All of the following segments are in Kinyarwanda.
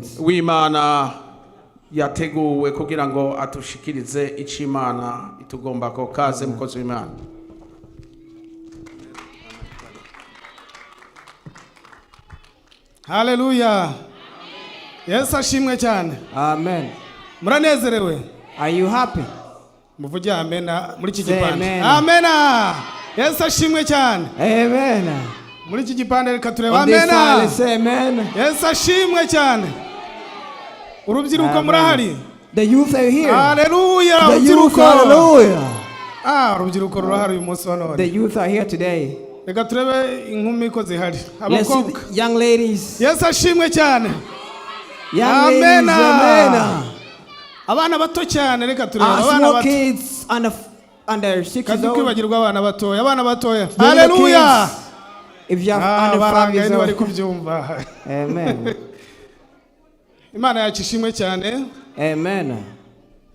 servants w'Imana yateguwe kugira ngo atushikirize icyo Imana itugomba ko. Kaze, mukozi w'Imana. Haleluya! Yesu ashimwe cyane. Amen. Muranezerewe? Are you happy? Muvuge amena muri iki Say gipande. amen. Amena! Yesu ashimwe cyane. Amen. Muri iki gipande reka turebe. On this side, Amena! let's say amen. Yesu ashimwe cyane. Urubyiruko, Amen. murahari? The youth are here. Haleluya! The youth, Urubyiruko. Hallelujah. Ah, urubyiruko rurahari uyu munsi wa The none. youth are here today. Reka turebe inkumi ko zihari. Let's see Abakobwa. the young ladies. Yesu ashimwe cyane. Young ladies, Amen. Amen. Abana bato cyane, reka turebe abana Small bato. kids under 6 years Kazi old. kwibagirwa abana batoya, abana batoya. The little Haleluya! kids, if you have Ah, under 5 barangaye years ntibari old. kubyumva. Amen. Imana yacu ishimwe cyane. Amen.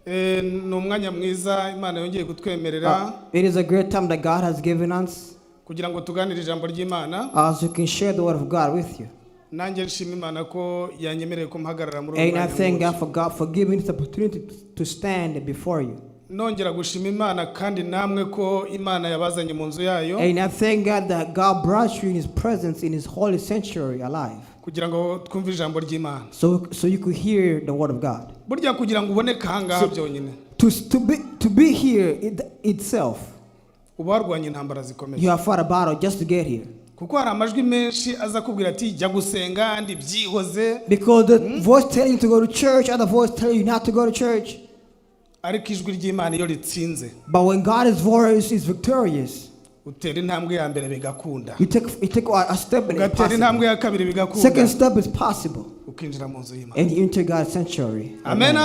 Ni umwanya mwiza Imana yongeye kutwemerera It is a great time that God has given us kugira ngo tuganire ijambo ry'Imana. As we can share the word of God with you. Nanjye nshima Imana ko yanyemereye ko mpagarara muri uyu And I mwanya thank nk'uyu. God for giving this opportunity to stand before you. Nongera gushima Imana kandi namwe ko Imana yabazanye mu nzu yayo And I thank God that God brought you in His presence, in His holy sanctuary alive, kugira ngo twumve ijambo ry'Imana. so you could hear the word of God. Burya kugira ngo uboneke ahangaha byonyine, To be here itself, uba warwanya intambara zikomeye. You have fought a battle just to get here. Kuko hari amajwi menshi aza kubwira ati jya gusenga, andi byihoze. Because the voice telling you to go to church, other voice telling you not to go to church. Ariko ijwi ry'Imana iyo ritsinze, But when God's voice is victorious, utera intambwe ya mbere bigakunda, you take a step and it's ugatera possible. intambwe ya kabiri bigakunda, Second step is possible. Ukinjira mu nzu y'Imana. And you enter God's sanctuary. Amen.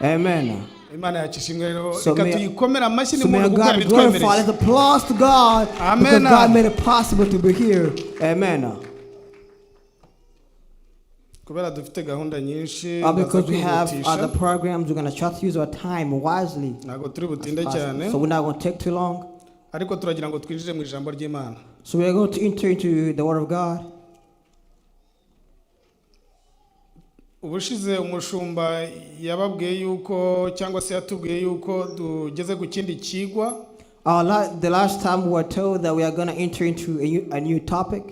Amen. Imana yacu ishimwe rero. So Reka tuyikomere amashyi So may n'umuntu kuko God be glorified. yabitwemereye. Let's applause to God Amen. because God made it possible to be here. Amen. Kubera dufite gahunda nyinshi, Because we have ndaza other kwihutisha. Programs, we're going to try to use our time wisely. Ntabwo turi butinde cyane, So we're not going to take too long. Ariko turagira ngo twinjire mu ijambo ry'Imana. So we are going to enter into the Word of God. Ubushize umushumba yababwiye yuko cyangwa se yatubwiye yuko tugeze ku kindi kigwa. The last time we were told that we are going to enter into a new topic.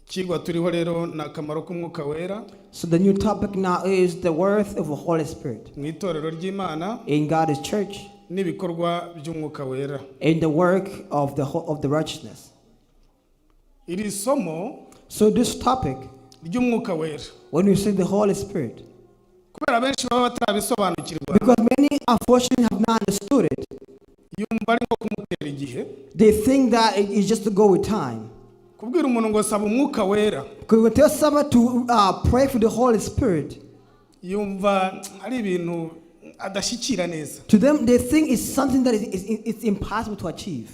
Ikigwa turiho rero ni akamaro k'Umwuka Wera So the new topic now is the worth of the Holy Spirit mu itorero ry'Imana in God's church n'ibikorwa by'Umwuka Wera. And the work of the righteousness. Iri somo So this topic, ry'Umwuka Wera, when we say the Holy Spirit, kubera benshi baba batarabisobanukirwa, because many unfortunately have not understood it, yumva ari nko kumutera igihe. They think that it is just to go with time. Kubwira umuntu ngo saba Umwuka Wera, Because when tell someone to pray for the Holy Spirit, yumva ari ibintu adashyikira neza. To them they think it's something that is it's impossible to achieve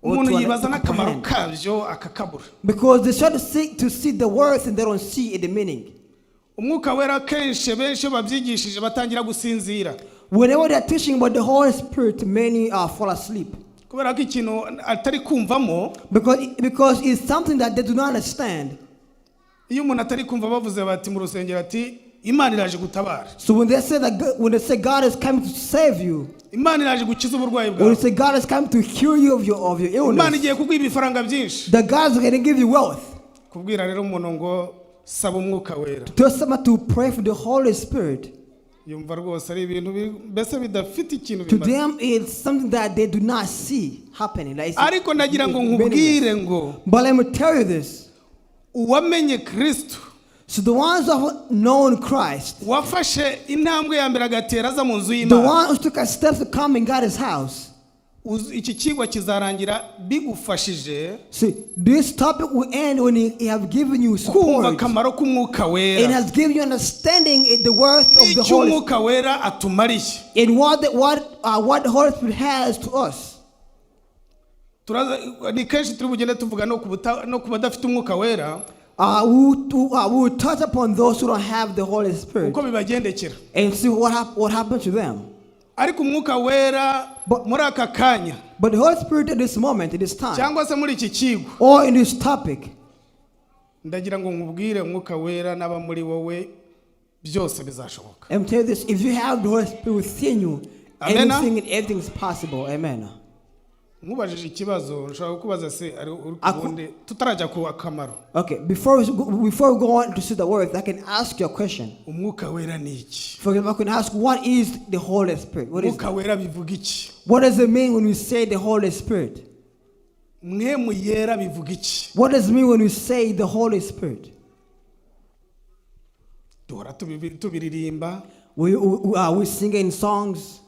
or Umuntu to yibaza n'akamaro comprehend. Kabyo akakabura. Because they try to see the worth and they don't see the meaning. Umwuka Wera kenshi benshi iyo babyigishije batangira gusinzira. Whenever they're teaching about the Holy Spirit, many fall asleep. Kubera ko ikintu atari kumvamo. Because it's something that they do not understand. Iyo umuntu atari kumva bavuze bati mu rusengero ati Imana iraje gutabara, So when they say God is coming to save you, Imana iraje gukiza uburwayi when bwawe, they say God is coming to cure you of your Imana illness, igiye kuguha ibifaranga byinshi, that God is going to give you wealth. Kubwira rero umuntu ngo saba Umwuka Wera, Tell someone to pray for the Holy Spirit. Yumva rwose ari ibintu mbese bidafite ikintu To bimaze. them, it's something that they do not see happening. Like it's Ariko ndagira ngo meaningless. nkubwire ngo But let me tell you this. Uwamenye Kristo, So the ones who have known Christ, wafashe intambwe ya mbere agatera aza mu nzu the y'Imana, one who took a step to come in God's house. Iki kigwa kizarangira bigufashije See, this topic will end when he have given you kumva support akamaro k'Umwuka and Wera has given you understanding in the worth of the n'icyo Holy Umwuka Wera atumariye. And what the Holy Spirit has to us. Ni kenshi turi bugende tuvuga no ku badafite Umwuka Wera, We will touch upon those who don't have the Holy Spirit uko bibagendekera. And see what happened to them. Ariko Umwuka Wera muri aka kanya, But the Holy Spirit at this moment, at this time, cyangwa se muri iki kigwa, or in this topic, Ndagira ngo nkubwire, Umwuka Wera n'aba muri wowe, byose bizashoboka. I'm telling you this, if you have the Holy Spirit within you, Amen. anything and everything is possible. Amen. Nkubajije ikibazo, nshobora kukubaza se ari uri kubundi tutarajya ku akamaro. Okay, before we go on to see the word, I can ask you a question. Umwuka Wera ni iki? For example, I can ask, what is the Holy Spirit? What is Umwuka Wera bivuga iki? What does it mean when we say the Holy Spirit? Mpwemu Yera bivuga iki? What does it mean when we say the Holy Spirit? Duhora tubiririmba. We sing in songs.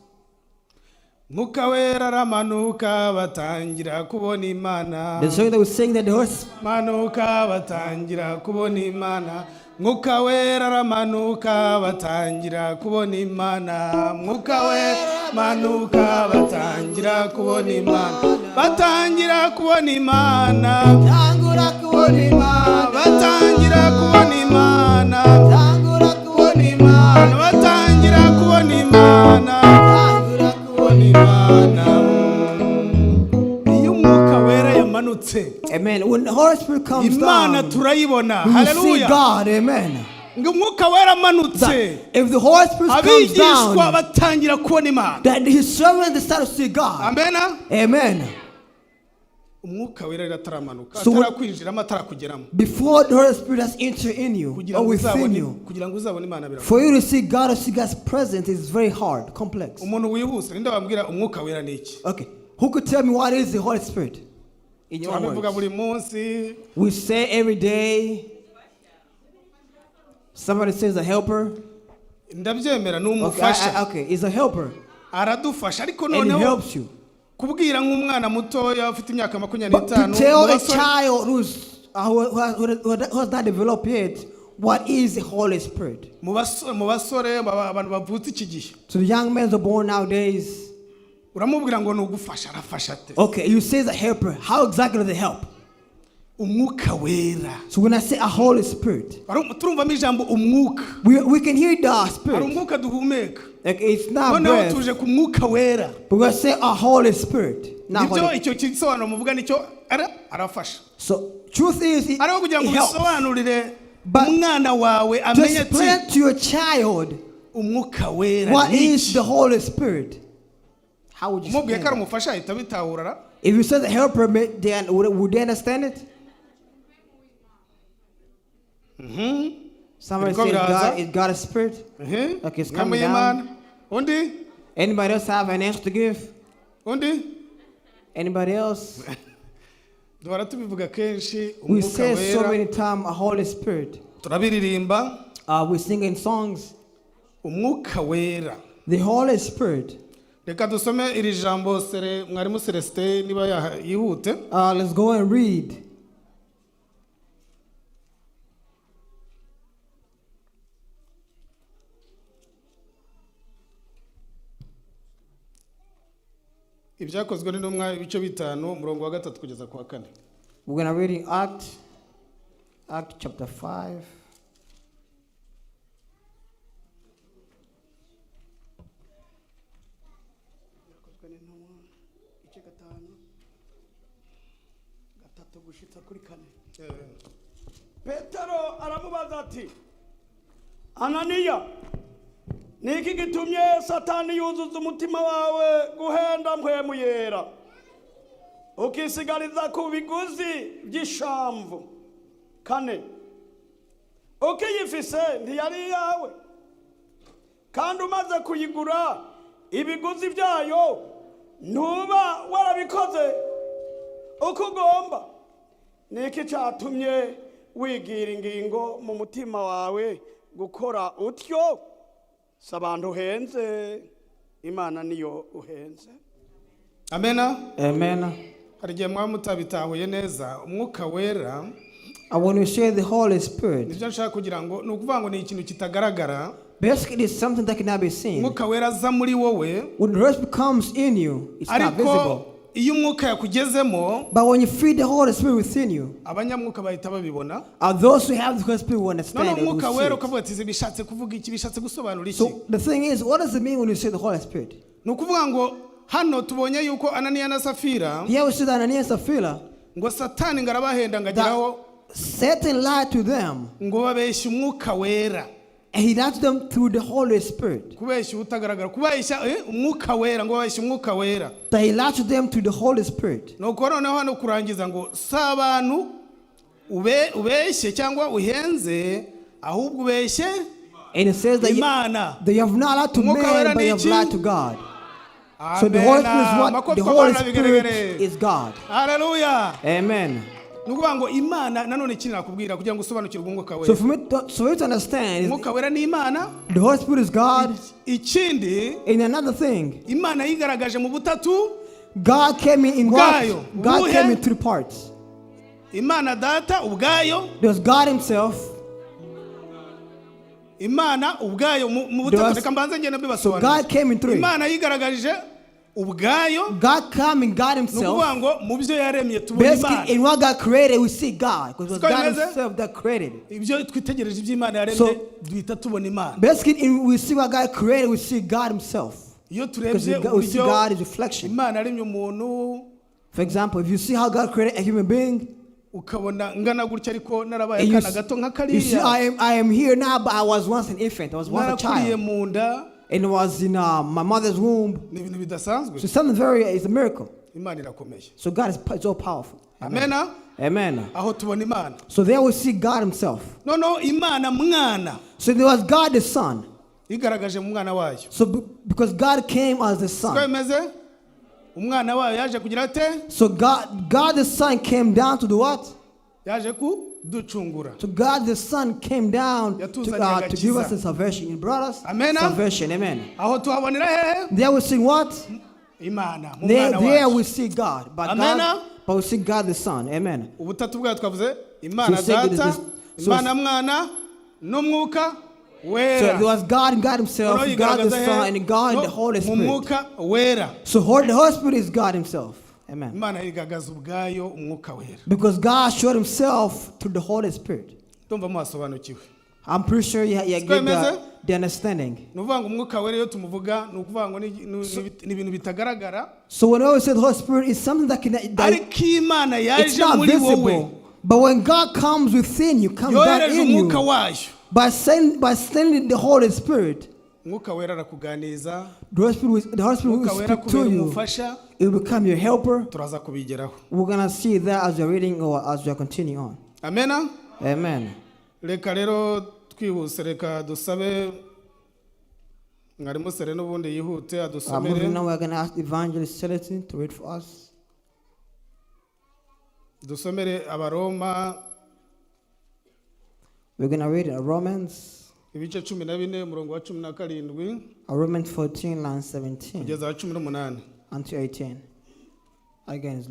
Mwuka Wera aramanuka batangira kubona Imana. The song that we sing that the Holy Manuka batangira kubona Imana. Mwuka Wera aramanuka batangira kubona Imana. Mwuka Wera manuka batangira kubona Imana, batangira kubona Imana. Tangura kubona Imana. Batangira kubona Imana. Tangura kubona Imana. Batangira kubona Imana. Tangura kubona Imana. Iyo Umwuka Wera yamanutse, Amen. When the Holy Spirit comes Imana down, turayibona. we will see Haleluya. God. Amen. Ngo Umwuka Wera amanutse, That if the Holy Spirit comes abigishwa down, batangira kubona Imana. that his servants start to see God. Amena. Amen. Umwuka Wera rero ataramanuka, atarakwinjiramo, atarakugeramo, Before the Holy Spirit has entered in you kugira or ngo within uzabone you, kugira ngo uzabone Imana biragoye. for you to see God or see God's presence is very hard, complex. Umuntu wihuse, ninde wambwira Umwuka Wera ni iki? Okay, who could tell me what is the Holy Spirit? In your own Turabivuga words. buri munsi. We say every day. Somebody says a helper. Ndabyemera, ni Okay, umufasha. Okay, it's a helper Aradufasha, ariko and he noneho helps you. kubwira nk'umwana mutoya ufite imyaka 25 But to tell mu a basore- child who has not developed yet what is the Holy Spirit. Mu basore abantu bavutse iki gihe, So the young men are born nowadays. uramubwira ngo ni ugufasha, arafasha ate? Okay, you say the helper. How exactly does it help? Umwuka Wera. So when I say a Holy Spirit, Turumvamo ijambo umwuka. we can hear the Hari Spirit. umwuka duhumeka. Like it's not Noneho breath, tuje ku Mwuka Wera. but we say a Holy Spirit, not Nibyo, Holy. icyo gisobanuro muvuga nicyo, arafasha. So truth is, it, Ariko kugira ngo it helps. ubisobanurire But umwana wawe to amenye ati explain to your child Umwuka Wera what ni is iki, the Holy Spirit, how would you umubwiye explain ko ari that? umufasha ahita abitahura. If you say the helper, then would they understand it? Somebody Biriko says biraza. God is God a spirit. Okay, it's Mwami coming y'Imana. down. Undi? Anybody else have an answer to give? Undi? Anybody else? Duhora tubivuga kenshi, We Umwuka say so Wera. many times a Holy Spirit. Turabiririmba. We sing in songs. Umwuka Wera. The Holy Spirit. Reka dusome iri jambo sere mwarimu Celestin niba yihute. Let's go and read. Ibyakozwe n'Intumwa ibice 5, umurongo wa 3 kugeza ku wa 4. We're gonna read in Act chapter 5. Yakozwe n'Intumwa igice 5, 3 gushitsa kuri 4. Petero aramubaza ati: "Ananiya, ni iki gitumye Satani yuzuza umutima wawe guhenda Mpwemu Yera, ukisigariza ku biguzi by'ishamvu?" 4. "Ukiyifise ntiyari iyawe? Kandi umaze kuyigura ibiguzi byayo, ntuba warabikoze uko ugomba? Ni iki cyatumye wigira ingingo mu mutima wawe gukora utyo? Si abantu uhenze, Imana niyo uhenze." Amena. Amen. Hari igihe mwaba mutabitahuye neza Umwuka Wera. And when we say the Holy Spirit, Nibyo nshaka kugira ngo ni ukuvuga ngo ni ikintu kitagaragara. basically it's something that cannot be seen. Umwuka Wera aza muri wowe, When the Holy Spirit comes in you, it's not ariko visible. iyo umwuka yakugezemo, But when you feel the Holy Spirit within you, abanyamwuka bahita babibona. Those who have the Holy Spirit will understand Noneho it. Will Umwuka see Wera it. ukavuga ati bishatse kuvuga iki? Bishatse gusobanura iki? So the thing is, what does it mean when you say the Holy Spirit? Ni ukuvuga ngo hano tubonye yuko Ananiya na Safira, Here we see that Ananias and Sapphira, ngo Satani ngo arabahenda ngo ageraho that Satan lied to them, Ngo babeshya Umwuka Wera. And he lied to them through the Holy Spirit. Kubeshya utagaragara, kubeshya Umwuka Wera, ngo babeshya Umwuka Wera. That he lied to them through the Holy Spirit. Nuko noneho hano kurangiza ngo si abantu ubeshye cyangwa uhenze, ahubwo ubeshye And it says that you, Imana. that you have not lied to Umwuka Wera man, but ni you have iki? lied to God. So the Holy Spirit is what? Amakofi The Holy kwa Bwana Spirit bigaragare. is God. Haleluya. Amen. Ni ukuvuga ngo Imana nanone ikindi nakubwira kugira ngo usobanukirwe Umwuka So Wera, for you to understand, is Umwuka Wera ni Imana. the Holy Spirit is God. Ikindi, And another thing, Imana yigaragaje mu butatu God came in what? Ubwayo. God Ubuhe? came in three parts. Imana Data ubwayo. There's God Himself. Imana ubwayo mu butatu. Reka mbanze ngende So mbibasobanurira. God came in three. Imana yigaragaje ubwayo. God came in God Ni Himself. ukuvuga ngo mu byo yaremye tubona Imana. Basically, in what God created, we see God. Because it was Siko God bimeze? Himself that created it. Ibyo twitegereje iby'Imana yaremye, duhita tubona Imana. Basically, we see what God created, we see God Himself. Iyo Because turebye we see uburyo God is reflection. Imana yaremye umuntu, For example, if you see how God created a human being, ukabona ngana gutya ariko narabaye and akana gato nka you see, kariya, I am here now, but I was once an infant. I was once a narakuriye child. mu nda. And was in my mother's womb. Ni ibintu bidasanzwe. So something very, it's a miracle. Imana irakomeye. So God is so powerful. Amena. Amen. Aho tubona Imana. So there we see God Himself. Noneho Imana Mwana So there was God the Son. yigaragaje mu Mwana wayo. So because God came as the Siko Son. bimeze? Umwana wayo yaje kugira ate? So God the Son came down to do what? Yaje kuducungura. So God the Son came down Yatuzaniye to give agakiza. us the salvation. He brought us Amen. salvation. Amen. Aho tuhabonera hehe? There we see what? Imana mu There, Mwana there wayo. we see God. But Amen. God, but we see God the Son. Amen. Ubutatu bwayo twavuze: Imana So say Data, Imana Mwana n'Umwuka So Wera. there was God and God Himself, Noneho God the yigaragaza hehe? Son, and God No, the Holy mu Spirit. Mwuka Wera. So the Holy Spirit is God Himself. Amen. Imana yigaragaza ubwayo Umwuka Wera. Because God showed Himself through the Holy Spirit. Ndumva muhasobanukiwe. I'm pretty sure you Siko get bimeze? the understanding. Ni ukuvuga ngo Umwuka Wera iyo tumuvuga, ni ukuvuga ngo ni ibintu bitagaragara, So when we say the Holy Spirit is something that can, that ariko Imana it's yaje not muri wowe, visible. But when God comes within you, comes down yohereje in Umwuka you, wayo, by sending the Holy Spirit, Umwuka Wera arakuganiza. The Holy Spirit will Umwuka Wera speak to kubera you. umufasha. It will become your helper. Turaza kubigeraho. We're gonna see that as we're reading or as we're continuing on. Amena. Amen. Reka rero twihuse, reka dusabe mwarimu Sere n'ubundi yihute adusomere. Moving on, we're gonna ask Evangelist Celestine to read for us. Dusomere Abaroma. We're gonna read Romans, Ibice 14, umurongo wa 17 Romans 14, line 17 kugeza wa 18. unto 18. Again,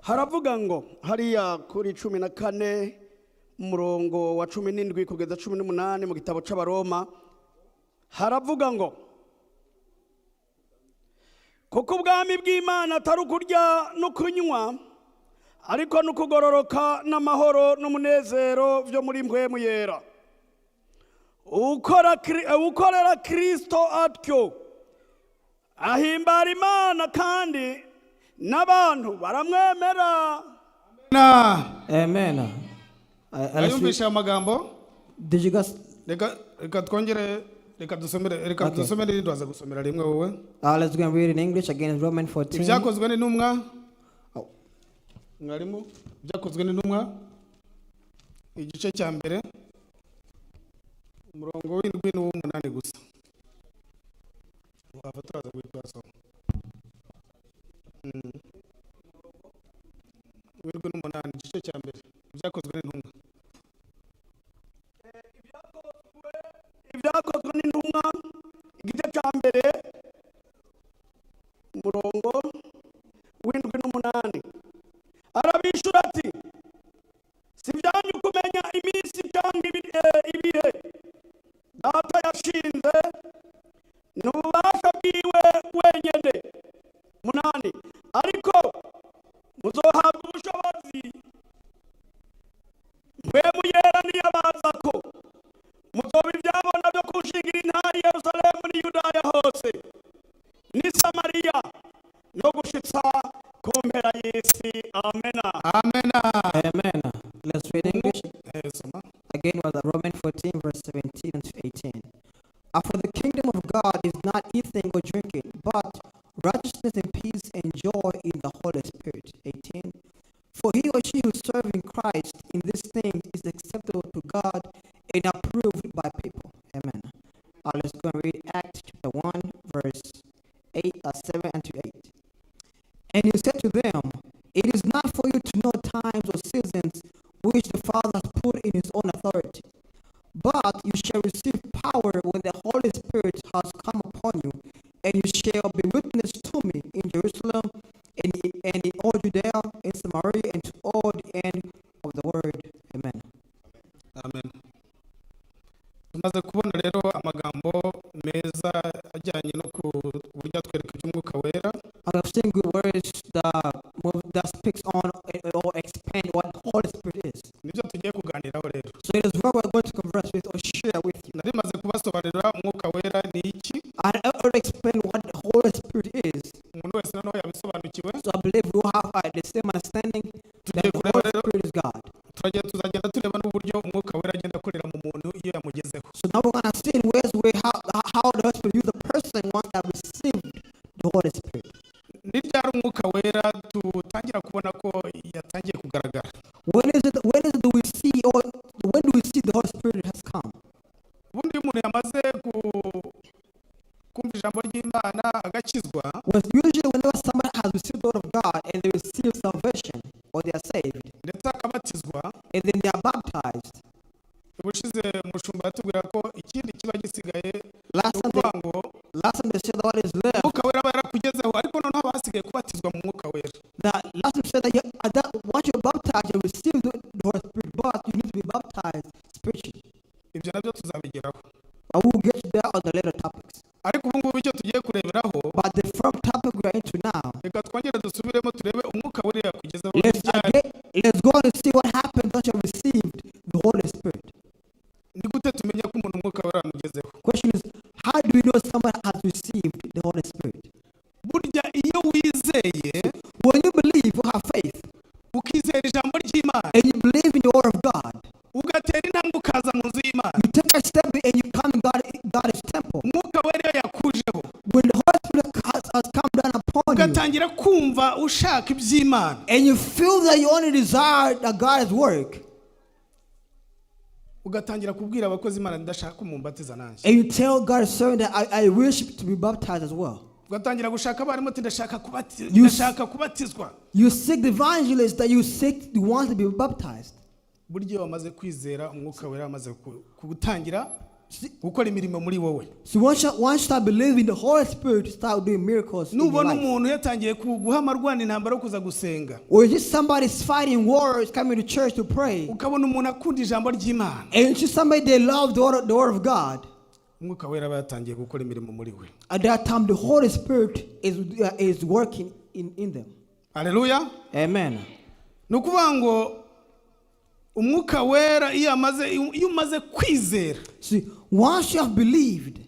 Haravuga ngo hariya kuri 14, umurongo wa 17 kugeza 18 mu gitabo c'Abaroma, haravuga ngo kuko ubwami bw'Imana atari ukurya no kunywa, ariko no kugororoka n'amahoro n'umunezero byo muri Mpwemu Yera. Ukorera Kristo atyo ahimbara Imana, kandi n'abantu baramwemera. Na Amen. Let's read. Ayumvisha aya magambo. Did you guys? Reka twongere, reka dusomere, reka Okay. dusomere irindi, waza gusomera rimwe wowe. Let's go and read in English again. Romans 14. Ibyakozwe n'Intumwa. Oh. Mwarimu, Ibyakozwe n'Intumwa igice cya mbere, umurongo w'indwi n'uw'umunani gusa, wava turaza guhita wasoma. W'indwi n'umunani, igice cya mbere, Ibyakozwe n'Intumwa. Ibyakozwe n'Intumwa igice cya mbere, umurongo w'indwi n'umunani, arabishura ati: "Si ibyanyu kumenya iminsi cyangwa ibihe Data yashinze ni ububasha bwiwe wenyine." Munani: "Ariko muzohabwa ubushobozi Mpwemu Yera niyabaza ko, muzoba ibyabona byo kushingira intahe i Yerusalemu n'i Yudaya hose n'i Samariya." Amen. Amen. Let's read English. Soma. Again was Romans 14, verse 17 and 18. For the kingdom of God is not eating or drinking, but righteousness and peace and joy in the Holy Spirit. 18. For he or she who serves in Christ in these things is acceptable to God and approved by people. Amen. Let's go and read Acts chapter 1, verse 7 and to 8. And he said to them, "It is not for you to know times or seasons which the Father has put in his own authority. But you shall receive power when the Holy Spirit has come upon you, and you shall be witness to me in Jerusalem and in all Judea and Samaria and to all the end of the world." Amen. Amen. Tumaze kubona rero amagambo meza ajyanye no ku buryo atwereka iby'Umwuka Wera. I have seen good words that speaks on or expand what the Holy Spirit is. Nibyo tugiye kuganiraho rero. So it is what we're going to converse with or share with you. Nari maze kubasobanurira Umwuka Wera ni iki. I already explained what the Holy Spirit is. Umuntu wese noneho yabisobanukiwe. So I believe we will have the same understanding that Tugiye the kureba Holy rero Spirit is God. turagiye tuzagenda tureba n'uburyo Umwuka Wera agenda akorera mu muntu iyo yamugezeho. So now we're gonna see in ways where how the Holy Spirit use the person once that received the Holy Spirit. Ni ryari Umwuka Wera tutangira kubona ko yatangiye kugaragara? When is it do we see or when do we see the Holy Spirit has come? Ubundi iyo umuntu yamaze kumva ijambo ry'Imana agakizwa, Was usually whenever somebody has received the word of God and they receive salvation or they are saved ndetse akabatizwa. And then they are baptized. Ubushize umushumba yatubwira ko ikindi kiba gisigaye Last ni time ukuvuga ngo last time they said that what is left, Umwuka Wera aba yarakugezeho ariko noneho haba hasigaye kubatizwa mu Mwuka Wera. That last time said that, that once you're baptized, you receive the Holy Spirit, but you need to be baptized spiritually. Ibyo nabyo tuzabigeraho. I will get to that on the later topics. Ariko ubu ngubu icyo tugiye kureberaho, But the first topic we are into now, reka twongere dusubiremo turebe Umwuka Wera yakugezeho ryari. let's go and see what happens once you have received the Holy Spirit. Ni gute tumenya ko umuntu Umwuka Wera yamugezeho? Question is, how do we know someone has received the Holy Spirit? Burya iyo wizeye, When you believe or have faith, ukizera ijambo ry'Imana, and you believe in the word of God, ugatera intambwe ukaza mu nzu y'Imana, you take a step and you come in God's temple. Umwuka Wera iyo yakujeho, When the Holy Spirit has come down upon you, ugatangira kumva ushaka iby'Imana, and you feel that you only desire that God's work, ugatangira kubwira abakozi Imana ndashaka ko mumbatiza nanjye, and you tell God's servant that I wish to be baptized as well. Ugatangira gushaka abarimu ati ndashaka kubatizwa. You seek the evangelist that you seek you want to be baptized. Burya iyo wamaze kwizera Umwuka Wera amaze gutangira gukora imirimo muri wowe. So once you start believing the Holy Spirit, start doing miracles in your Nubona life. Umuntu yatangiye guhama arwana intambara yo kuza gusenga, Or just somebody's fighting wars coming to church to pray, ukabona umuntu akunda ijambo ry'Imana, and you see somebody they love the word of God. Umwuka Wera aba yatangiye gukora imirimo muri we. At that time, the Holy Spirit is working in them. Aleluya. Amen. Ni ukuvuga ngo Umwuka Wera iyo amaze iyo umaze kwizera, See, once you have believed,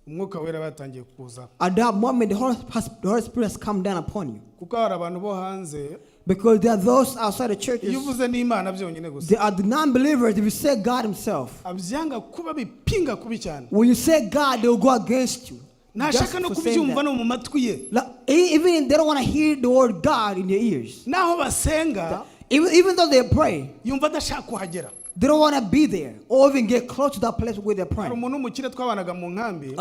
Umwuka Wera aba yatangiye kuza. At that moment, the Holy Spirit has come down upon you. Kuko hari abantu bo hanze, Because there are those outside the churches, iyo uvuze n'Imana byonyine gusa, they are the non believers. If you say God Himself, abyanga kuba bipinga kubi cyane. When you say God, they will go against you. Just Ntashaka no for saying kubyumva that. No mu matwi ye. Like, even if they don't want to hear the word God in their ears. Naho basenga, Even though they pray, yumva adashaka kuhagera. They don't want to be there or even get close to that place where they're Hari praying. Umuntu w'umukire twabanaga mu nkambi,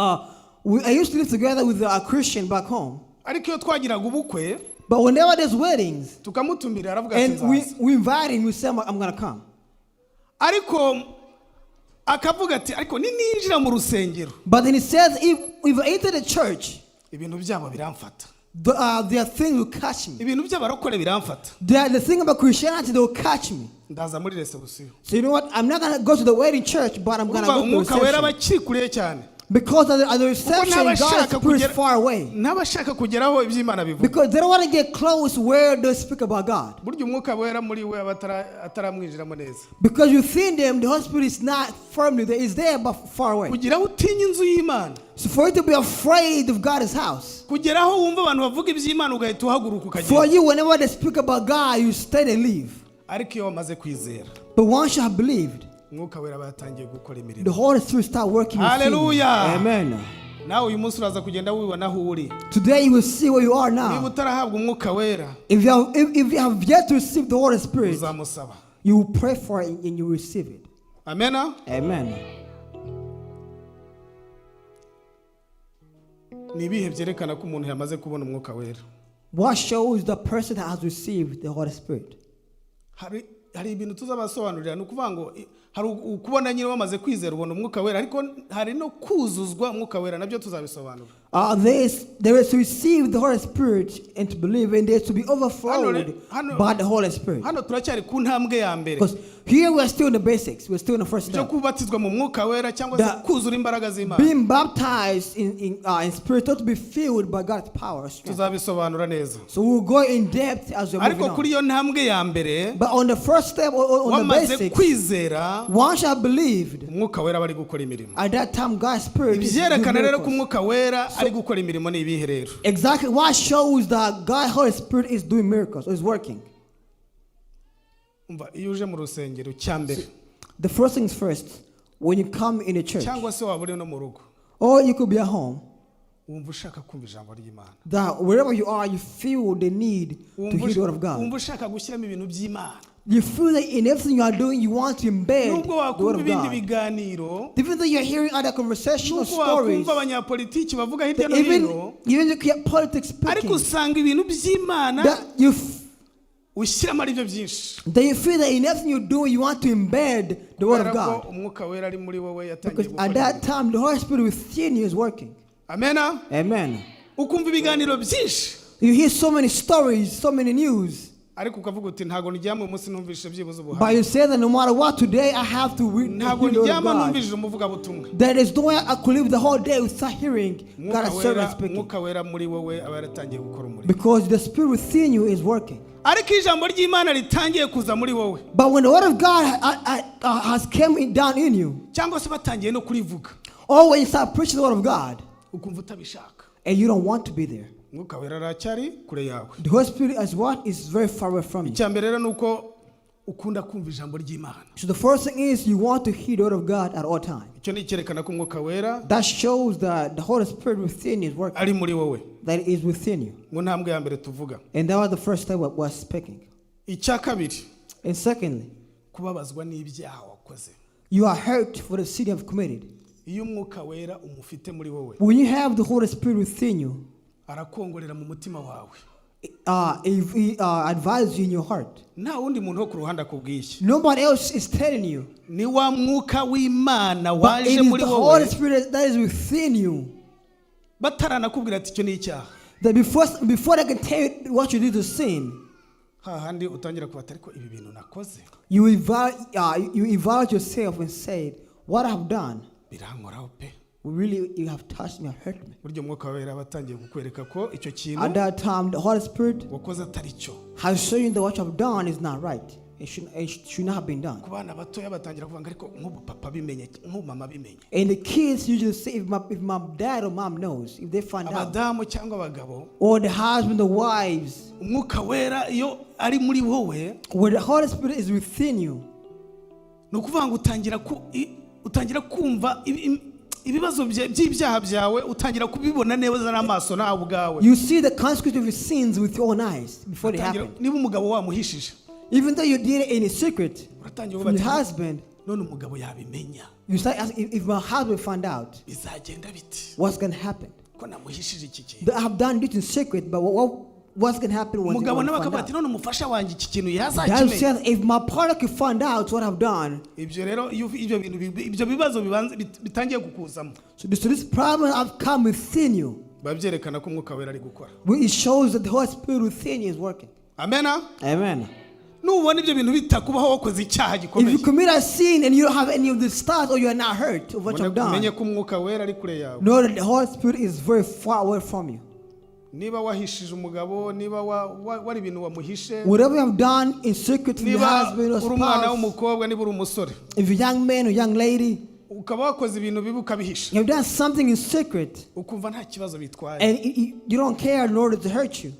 I used to live together with a Christian back home. Ariko iyo twagiraga ubukwe, But whenever there's weddings, tukamutumira aravuga ati and we, nzaza. we invite him, we say, I'm going to come. Ariko akavuga ati ariko nininjira mu rusengero, But then he says, if I enter the church, ibintu byabo biramfata, their things will catch me. Ibintu by'abarokore biramfata. The thing about Christianity, they will catch me. Ndaza muri reception. So you know what? I'm not going to go to the wedding church, but I'm going to Urumva go to the Umwuka Wera aba reception. akiri kure cyane. Because at the Kuko reception, God's n'abashaka Spirit is kugera far away. N'abashaka kugeraho iby'Imana bivuga. Because they don't want to get close where they speak about God. Burya Umwuka Wera muri we aba ataramwinjiramo neza. Because you think them, the Holy Spirit is not firmly there. It's there, but far away. Kugira aho utinya inzu y'Imana, So for you to be afraid of God's house, kugera aho wumva abantu bavuga iby'Imana ugahita uhaguruka for ukagenda, you, whenever they speak about God, you stay and leave. Ariko iyo wamaze kwizera, But once you have believed, Umwuka Wera aba yatangiye gukora imirimo. the Holy Spirit start working within you. Hallelujah. Amen. Nawe uyu munsi uraza kugenda wibona aho uri. Today you will see where you are Niba now. utarahabwa Umwuka Wera, If you have yet to receive the Holy Spirit, uzamusaba. You will pray for it and you will receive it. Amena. Amen. Ni ibihe byerekana ko umuntu yamaze kubona Umwuka Wera? What shows the person that has received the Holy Spirit? Hari ibintu tuzabasobanurira. Ni ukuvuga ngo hari ukubona nyine wamaze kwizera ubona Umwuka Wera, ariko hari no kuzuzwa Umwuka Wera, nabyo tuzabisobanura. There is to receive the Holy Spirit and to believe, and there is to be overflowed by the Holy Spirit. Hano turacyari ku ntambwe ya mbere Because here we are still in the basics, we're still in the first byo step. kubatizwa mu Mwuka Wera cyangwa se kuzura imbaraga z'Imana. Being baptized in spirit, not to be filled by God's power or strength. Tuzabisobanura neza. So we'll go in depth as we're Ariko moving kuri on. iyo ntambwe ya mbere, But on the first step, or on the wamaze basics, kwizera, once you have believed, Umwuka Wera aba ari gukora imirimo. at that time God's Spirit is doing Ibyerekana rero ko miracles. Umwuka Wera ari gukora imirimo ni ibihe rero? Exactly what shows that God's Holy Spirit is doing miracles, or is working? Umva, iyo uje mu rusengero cya mbere, The first things first, when you come in the church, cyangwa se waba uri no mu rugo, or you could be at home, wumva ushaka kumva ijambo ry'Imana. that wherever you are, you feel the need to Wumva hear the word of God. wumva ushaka gushyiramo ibintu by'Imana. You feel that in everything you are doing, you want to embed Nubwo the word wakumva of ibindi God. biganiro, Even though you're hearing other conversational nubwo stories, wakumva abanyapolitiki bavuga hirya that no even, hino, even if you hear politics ariko speaking, usanga ibintu by'Imana that ushyiramo ari byo byinshi. that you feel that in everything you do, you want to embed the word Kubera of ko God. Umwuka Wera ari muri wowe, yatangiye Because gukora at that imirimo. time, the Holy Spirit within you is working. Amena. Amen. Ukumva ibiganiro byinshi, You hear so many stories, so many news. Ariko ukavuga uti ntabwo ndyama uyu munsi numvise byibuze But ubuhamya. you say that no matter what, today I have to read Ntabwo hear the word of ndyama God. numvishije umuvugabutumwa. There is no way I could live the whole day without hearing Umwuka God's Wera, servant speaking. Umwuka Wera muri wowe aba yaratangiye gukora umurimo. Because the Spirit within you is working. Ariko iyo ijambo ry'Imana ritangiye kuza muri wowe, But when the word of God has come down in you, cyangwa se batangiye no kurivuga, or when you start preaching the word of God, ukumva utabishaka, and you don't want to be there, Umwuka Wera aracyari kure yawe. the Holy Spirit is what is very far away from you. Icya mbere rero ni uko ukunda kumva ijambo ry'Imana. So the first thing is you want to hear the word of God at all times. Icyo ni icyerekana ko Umwuka Wera That shows that the Holy Spirit within you is working, ari muri wowe. That is within you. Mu ntambwe ya mbere tuvuga. And that was the first step was speaking. Icya kabiri, And secondly, kubabazwa n'ibyaha wakoze. You are hurt for the sin you have committed. Iyo Umwuka Wera umufite muri wowe, When you have the Holy Spirit within you, arakongorera mu mutima wawe. If he advises you in your heart, Nta wundi muntu wo ku ruhande akubwiye. Nobody else is telling you. Ni wa Mwuka w'Imana But waje it is muri the wowe, Holy Spirit that is within you. bataranakubwira ati icyo ni icyaha, That before they can tell you what you did to sin, hahandi utangira kubata, ariko ibi bintu nakoze you evaluate yourself and say, "What I have done, birankoraho pe. really, you have touched me, hurt me." Burya Umwuka Wera aba atangiye kukwereka ko icyo kintu At that time, the Holy Spirit wakoze atari cyo. has shown you that what you have done is not right. It should not have been done. Ku bana batoya batangira kuvuga ngo ariko nk'ubu papa bimenye, nk'ubu mama bimenye. And the kids usually say, if my dad or mom knows, if they find out, Abadamu cyangwa abagabo, or the husband, the wives, Umwuka Wera iyo ari muri wowe, when the Holy Spirit is within you, ni ukuvuga ngo utangira kumva ibibazo by'ibyaha byawe, utangira kubibona neza n'amaso nawe ubwawe. You see the consequence of your sins with your own eyes before they happen. Niba umugabo wamuhishije, Even though you did it in secret uratangira from your uvuga ati, husband, none umugabo yabimenya, you start asking, if my husband find out, bizagenda biti? What's going to happen? Ko namuhishije iki kintu. That I have done this in secret, but what's going to happen when they Umugabo when nawe they find akavuga ati out? none umufasha wanjye iki kintu That yazakimenya. says, if my partner could find out what I've done, Ibyo rero iyo ibyo bintu ibyo bibazo bibanza bitangiye kukuzamo, so this problem have come within you, biba byerekana ko Umwuka Wera ari gukora. Well, it shows that the Holy Spirit within you is working. Amena. Amen. Nubona ibyo bintu bitakubaho wakoze icyaha If gikomeye, you commit a sin and you don't have any of the stars or you are not hurt of what you've umenye done, ko Umwuka Wera ari kure yawe. Know that the Holy Spirit is very far away from you. Niba wahishije umugabo, niba wari ibintu wamuhishe, Whatever you have done in secret from your niba husband or uri umwana spouse, w'umukobwa, niba uri umusore, if you're a young man or young lady, ukaba wakoze ibintu bibi ukabihisha, you have done something in secret ukumva nta kibazo bitwaye, and you don't care in order to hurt you,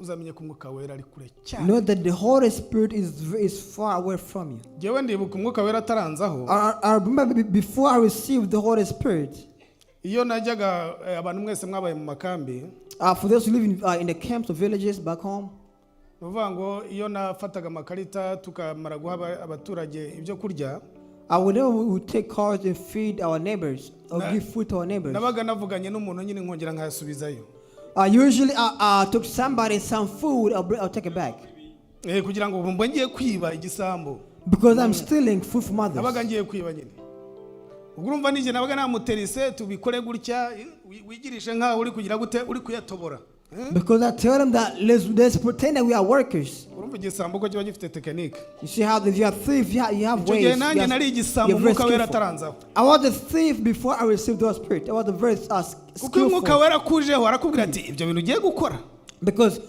Uzamenye ko Umwuka Wera ari kure cyane. Know that the Holy Spirit is far away from you. Ngewe ndibuka Umwuka Wera ataranzaho. I remember before I received the Holy Spirit, Iyo najyaga abantu mwese mwabaye mu makambi, for those who live in the camps or villages back home, ni ukuvuga ngo iyo nafataga amakarita tukamara guha abaturage ibyo kurya, I would never would take cards and feed our neighbors or give food to our neighbors. Nabaga navuganye n'umuntu nyine nkongera nkayasubizayo. Usually, I took somebody some food, I'll take it back Kugira ngo mba ngiye kwiba igisambo. Because I'm stealing food from others. Nabaga ngiye kwiba nyine. Ubwo urumva nijye nabaga namuterise tubikore gutya, wigirishe nkaho uri kugira gute, uri kuyatobora. Because I tell them that let's pretend that we are workers. Urumva igisambo ko kiba gifite tekinike. You see how if you are thief, you have Icyo ways. gihe nanjye nari igisambo You're very Umwuka Wera skillful. ataranzaho. I was a thief before I received the Holy Spirit. I was a very Kuko iyo Umwuka skillful. Wera akujeho arakubwira ati ibyo bintu ugiye gukora. Because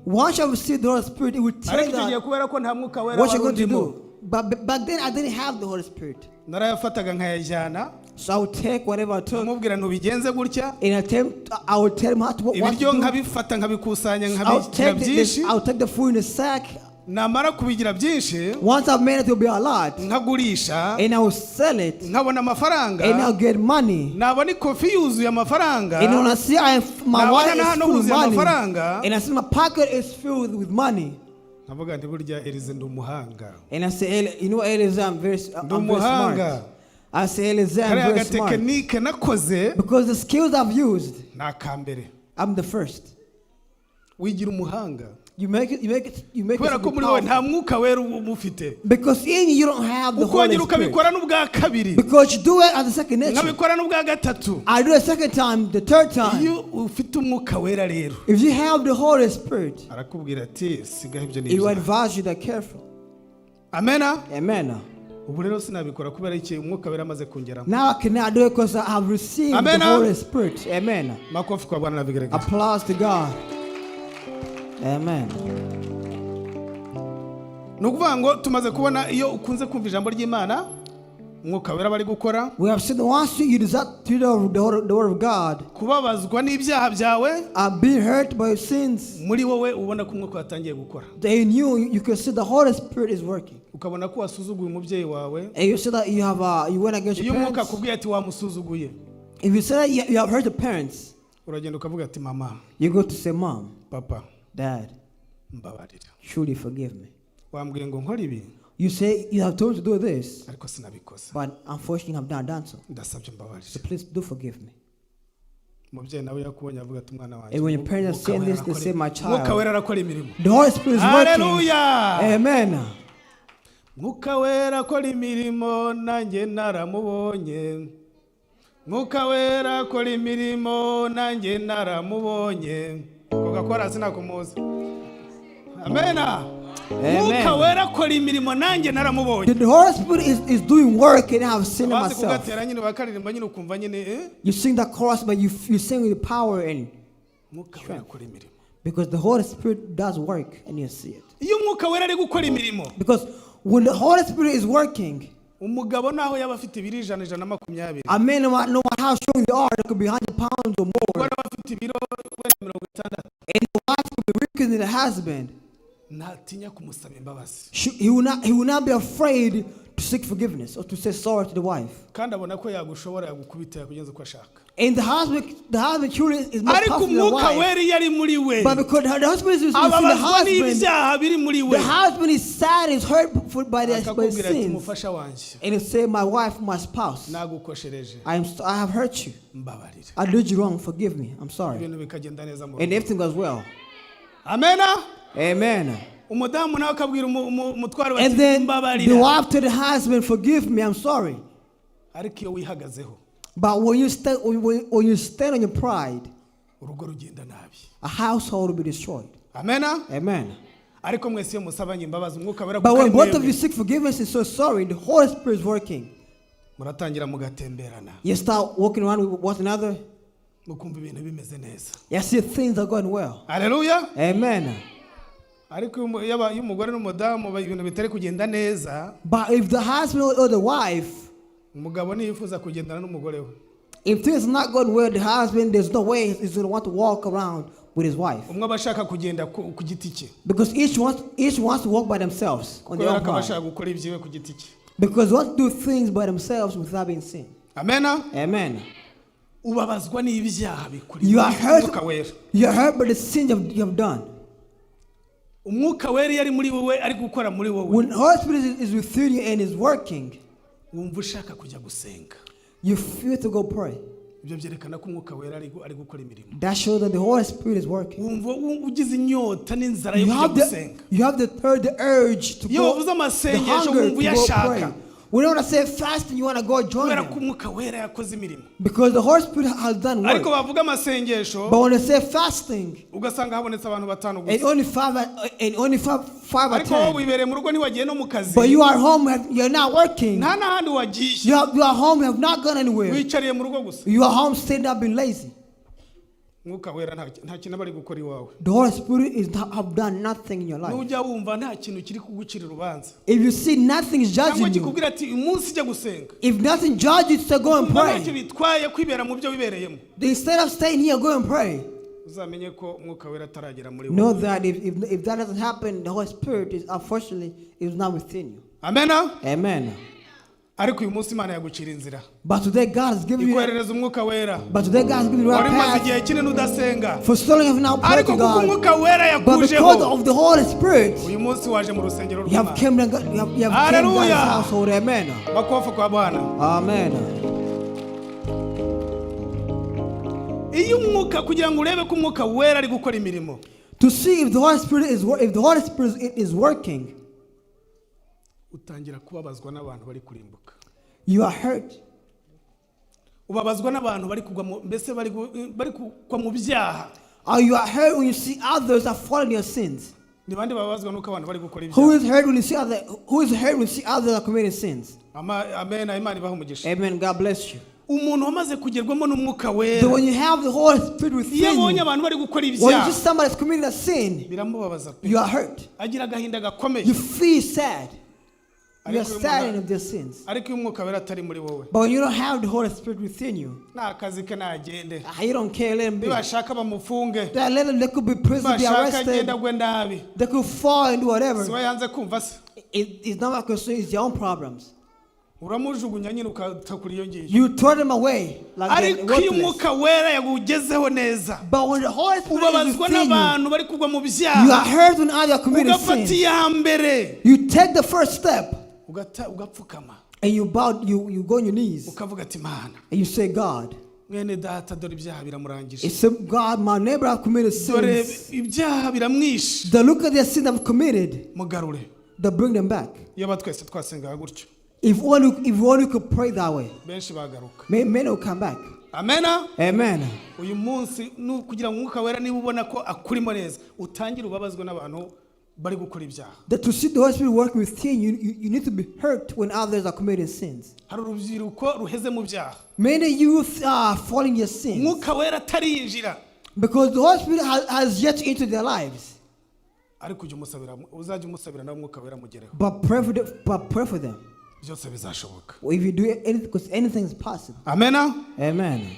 once I received the Holy Spirit, it would tell Ariko you icyo gihe that kubera ko nta Mwuka Wera what wari you're going to undimo, do. But back then, I didn't have the Holy Spirit. Narayafataga nkayajyana, So I would take whatever I took nkamubwira ntubigenze gutya, and I would tell him how to what to ibiryo do. nkabifata nkabikusanya I would nkabigira take byinshi. I would take the food in the sack. Namara kubigira byinshi, Once I've made it, it will be a lot. nkagurisha, And I will sell it. nkabona amafaranga. And I'll get money. Nabona ikofi yuzuye amafaranga, And when I see my Nabona wallet na is hano full of huzuye money, amafaranga. And I see my pocket is filled with money, nkavuga nti burya Elize ndi umuhanga. And I say, "You know, Eliezer, I'm very Umuhanga. smart." I say, "Eliezer, I'm Kariya very smart." gatekinike nakoze Because the skills I've used, ni akambere. I'm the first. Wigira umuhanga You make it kubera to ko be muri wowe nta powerful. Mwuka Wera uba ufite. Because in you, you don't have the Holy Ukongera Spirit. ukabikora n'ubwa kabiri, Because you do it as a second nature. nkabikora n'ubwa gatatu. I do it second time, the third time. Iyo ufite Umwuka Wera rero, If you have the Holy Spirit, arakubwira ati sigaho ibyo ni He will ibyaha. advise you that careful. Amena. Amen. Ubu rero sinabikora kubera iki? Umwuka Wera amaze kungeramo. Now I cannot do it because I have received Amen. the Holy Spirit. Amen. Makofi kwa Bwana na vigeregere. Applause to God. Amen. Ni ukuvuga ngo tumaze kubona iyo ukunze kumva ijambo ry'Imana, Umwuka Wera bari gukora. We have seen once you desire to know the word of God, Kubabazwa n'ibyaha byawe, and be hurt by your sins, muri wowe ubona ko Umwuka watangiye gukora. Then you can see the Holy Spirit is working. Ukabona ko wasuzuguye umubyeyi wawe. And you see that you went against Iyo your Umwuka parents. akubwiye ati wamusuzuguye, If you say that you have hurt your parents, uragenda ukavuga ati mama, you go to say, "Mom, papa, Dad, mbabarira. Truly forgive me. Wambwiye ngo nkore ibi, You say you have told me to do this, ariko sinabikoze. But unfortunately I have not done so. Ndasabye mbabarira." So please do forgive me." Umubyeyi nawe yakubonye avuga ati umwana wanjye, And when your parents are Umwuka saying Wera this, they arakora say, "My child." Umwuka Wera arakora imirimo. The Holy Spirit is working. Haleluya. Amen. Mwuka Wera akora imirimo nanjye naramubonye. Mwuka Wera akora imirimo nanjye naramubonye. Ako gakora sinakumuzi. Amena. Amen. Mwuka Wera akora imirimo nanjye naramubonye. The Holy Spirit is doing work and I have seen it Abazi myself. kugatera nyine bakaririmba nyine ukumva nyine. You sing that chorus, but you sing with power and Mwuka Wera akora imirimo. Because the Holy Spirit does work and you see it. Iyo Umwuka Wera ari gukora imirimo, Because when the Holy Spirit is working, umugabo naho yaba afite ibiro 100, 120, a man, no matter how strong they are, they could be 100 pounds or more. umugore aba afite ibiro wenda 60, And the wife could be weaker than the husband. Ntatinya kumusaba imbabazi. He will not be afraid to seek forgiveness or to say sorry to the wife. Kandi abona ko yagushobora, yagukubita, yakugenza uko ashaka. And the husband truly is more Ariko powerful than the Umwuka wife. Wera iyo ari muri we, But because the husband is the ababazwa husband, n'ibyaha biri muri we. The husband is sad, is hurt by Akakubwira ati sins. Mufasha wanjye, And he say, "My wife, my spouse, nagukoshereje, I have hurt you. mbabarira." I did you wrong. Forgive me. I'm sorry." Ibintu bikagenda neza mu And rugo. everything goes well. Amena. Amen. Umudamu nawe akabwira umutware we And ati then the mbabarira. Wife to the husband, "Forgive me. I'm sorry." Ariko iyo wihagazeho, But when you stand on your pride, urugo rugenda nabi. A household will be destroyed. Amena. Amen. Ariko mwese iyo musabanye imbabazi Umwuka Wera But kuko when ari both of mwebwe, you seek forgiveness and so sorry, the Holy Spirit is working. Muratangira mugatemberana, You start walking around with one another. Mukumva ibintu bimeze neza. You see things are going well. Haleluya. Amen. Ariko iyo umugore n'umudamu ibintu bitari kugenda neza, But if the husband or the wife, umugabo niyifuza kugendana n'umugore we. if things are not going well, the husband, there's no way he's going to want to walk around with his wife. Umwe aba ashaka kugenda ku ku giti cye. Because each wants to walk by themselves on their Kubera own ko aba pride. ashaka gukora ibyiwe ku giti cye. Because they want to do things by themselves without being seen. Amena. Amen. Ubabazwa n'ibyaha bikuri. You are hurt. Umwuka Wera. You are hurt by the sins you have done. Umwuka Wera iyo ari muri wowe ari gukora muri wowe, When Holy Spirit is within you and is working, wumva ushaka kujya gusenga. You feel to go pray. Ibyo byerekana ko Umwuka Wera ari gu- ari gukora imirimo. That shows that the Holy Spirit is working. Wumva wu- ugize inyota n'inzara yo You kujya have the, gusenga. you have the third urge to Iyo go, bavuze the amasengesho hunger wumva to go uyashaka. pray. We don't want to say fasting, you want to go join Kubera ko them. Umwuka Wera yakoze imirimo. Because the Holy Spirit has done work. Ariko bavuga amasengesho, But when they say fasting, ugasanga habonetse abantu batanu and gusa. only five or Ariko wowe 10. wibereye mu rugo ntiwagiye no mu kazi. But you are home, you're not working. Nta n'ahandi wagiye. You are home, you have not gone anywhere. Wicariye mu rugo gusa. You are home, sitting up, being lazy. Umwuka Wera nta nta kintu aba ari gukora iwawe. The Holy Spirit is not, have done nothing in your life. Nujya wumva nta kintu kiri kugucira urubanza, If you see nothing is cyangwa judging you, kikubwira ati uyu munsi ujya gusenga, if nothing judges you, say go and wumva ntacyo pray. bitwaye kwibera mu byo wibereyemo, Instead of staying here, go and pray. Uzamenye ko Umwuka Wera ataragera muri Know wowe. that if that doesn't happen, the Holy Spirit is unfortunately is not within you. Amena. Amen. Ariko uyu munsi Imana yagucira inzira, But today God has given you. ikoherereza Umwuka Wera. But today God has given you the Wari right umaze path. igihe kinini udasenga, For so long you have not prayed ariko to kuko God. Umwuka Wera But because yakujeho, of the Holy Spirit, uyu munsi waje mu rusengero you have rw'Imana. came to God, you have came to God's Hallelujah. household. Amen. Makofi kwa Bwana. Amen. Iyo umwuka kugira ngo urebe ko Umwuka Wera ari gukora imirimo, To see if the Holy Spirit is if the Holy Spirit is working, utangira kubabazwa n'abantu bari kurimbuka. You are hurt. Ubabazwa n'abantu bari kugwa mu mbese bari gu- bari kugwa mu byaha. Or you are hurt when you see others are falling in your sins. Ni bande bababazwa n'uko abantu bari gukora Who ibyaha? is hurt when you see other who is hurt when you see others are committing sins? Ama- amen. Imana ibahe umugisha. Amen. God bless you. Umuntu wamaze kugerwamo n'Umwuka That Wera, when you have the Holy Spirit iyo within abonye you, abantu bari gukora when you ibyaha, see somebody is committing a sin, biramubabaza pe. you are hurt. Agira agahinda gakomeye. You feel sad. You are Ariko iyo saddened umuntu- of their sins. ariko iyo Umwuka Wera atari muri wowe, But when you don't have the Holy Spirit within you, nta kazi ke nagende. Ah, you don't care, let them be. Nibashaka bamufunge. That let them, they could be prison, be Nibashaka arrested, agenda agwe nabi. they could fall and do whatever. Si we yanze kumva se? It's not my concern, it's your own problems. Uramujugunya nyine ukatakura iyo ngiyo. You throw them away like they're Ariko iyo worthless. Umwuka Wera yagugezeho neza, But when the Holy Spirit is ubabazwa within you, n'abantu bari kugwa mu you byaha, are hurt when others are committing ugafata sin. iya mbere, You take the first step ugata ugapfukama, and you bow, you go on your knees ukavuga ati Mana, and you say, God, mwene data dore ibyaha biramurangije, it's a, God, my neighbor have committed dore sins. ibyaha biramwishe, They look at their sin I've committed, mugarure. they bring them back. Iyo ba twese twasengaga gutyo, If only could pray that way, benshi bagaruka. Many will come back. Amena. Amen. Uyu munsi ni kugira ngo Umwuka Wera niba ubona ko akurimo neza utangire ubabazwe n'abantu bari gukora ibyaha. That to see the Holy Spirit work within you, you need to be hurt when others are committing sins. Hari urubyiruko ruheze mu byaha, Many youth are falling in your sins Umwuka Wera atarinjira. Because the Holy Spirit has yet to enter their lives. Ariko ujya umusabira uzajya umusabira nawe Umwuka Wera amugereho. But pray for them. Byose bizashoboka. If you do anything, because anything is possible. Amena. Amen.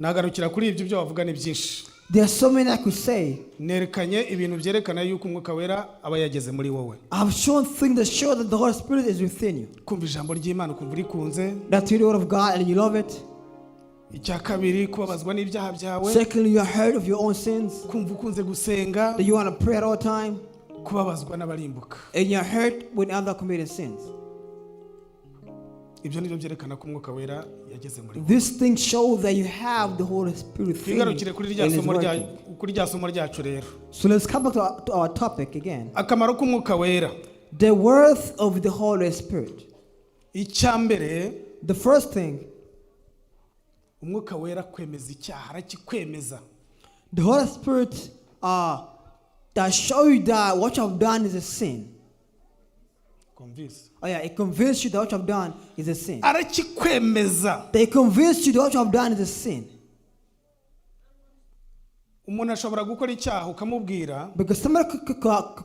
Nagarukira kuri ibyo byo bavuga ni byinshi. There are so many I could say. Nerekanye ibintu byerekana yuko Umwuka Wera aba yageze muri wowe. I've shown things that show that the Holy Spirit is within you. Kumva ijambo ry'Imana ukumva urikunze. That you the word of God and you love it. Icya kabiri kubabazwa n'ibyaha byawe. Secondly, you are hurt of your own sins. Kumva ukunze gusenga. That you want to pray at all time. Kubabazwa n'abarimbuka. And you're hurt when others committed sins. Ibyo nibyo byerekana ko Umwuka Wera yageze muri wowe. These things show that you have the Holy Spirit within you Twigarukire kuri rya and is somo rya working. kuri rya somo ryacu rero. So let's come back to our topic again. Akamaro k'Umwuka Wera. The worth of the Holy Spirit. Icya mbere, The first thing, Umwuka Wera kwemeza icyaha arakikwemeza. The Holy Spirit that show you that what you have done is a sin. Convince. Oh yeah, it convinces you that what you have done is a sin. Arakikwemeza. They convince you that what you have done is a sin. Umuntu ashobora gukora icyaha ukamubwira, Because somebody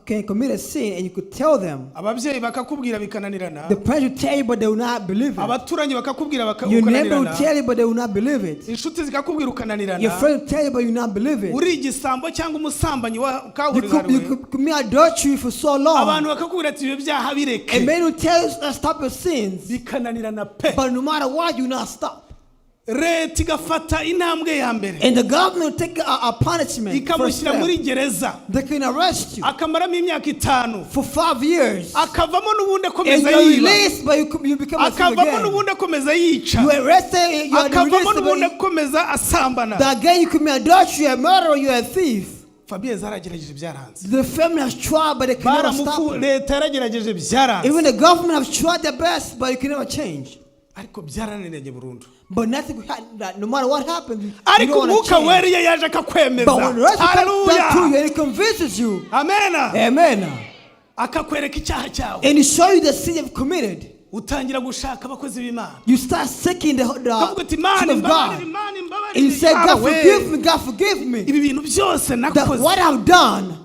can commit a sin and you could tell them. Ababyeyi bakakubwira bikananirana, The parents will tell you, but they will not believe it. Abaturanyi bakakubwira Your neighbor will ukananirana, tell you, but they will not believe it. Inshuti zikakubwira Your ukananirana. Friend will tell you, but you will not believe it. Uri igisambo cyangwa umusambanyi You could, you kabuhariwe, could commit adultery for so long. Abantu bakakubwira ati ibyo byaha bireke, And men will tell you, stop your sins. Bikananirana pe. But no matter what, you will not stop. Leta igafata intambwe ya mbere, And the government will take a punishment. First ikamushyira step. Muri gereza, They can arrest you akamaramo imyaka 5, for 5 years. Akavamo n'ubundi And akomeza you're yiba, released, but you become a thief akavamo again. n'ubundi akomeza yica, You are arrested, you are akavamo released, n'ubundi but akomeza asambana. the again you commit adultery, you are a murderer, you are a thief. Famille zaragerageje byaranze. The family has tried, but they can never stop Baramufu it. Leta yaragerageje byaranze. Even the government has tried their best, but you can never change. Ariko byarananiranye burundu. But nothing, that no matter what happens, you Ariko don't want to umwuka change. wera iyo yaje akakwemeza, But when the rest comes down to you haleluya, and it convinces you, amena, amen, akakwereka icyaha cyawe, and he show you the sin you've committed, utangira gushaka abakozi b'Imana, you start seeking the ukavuga uti Imana children of imbabarire, God. Imana imbabarire, And you say, God Imana we. Forgive me, God forgive me. Ibi bintu byose That nakoze. what I've done.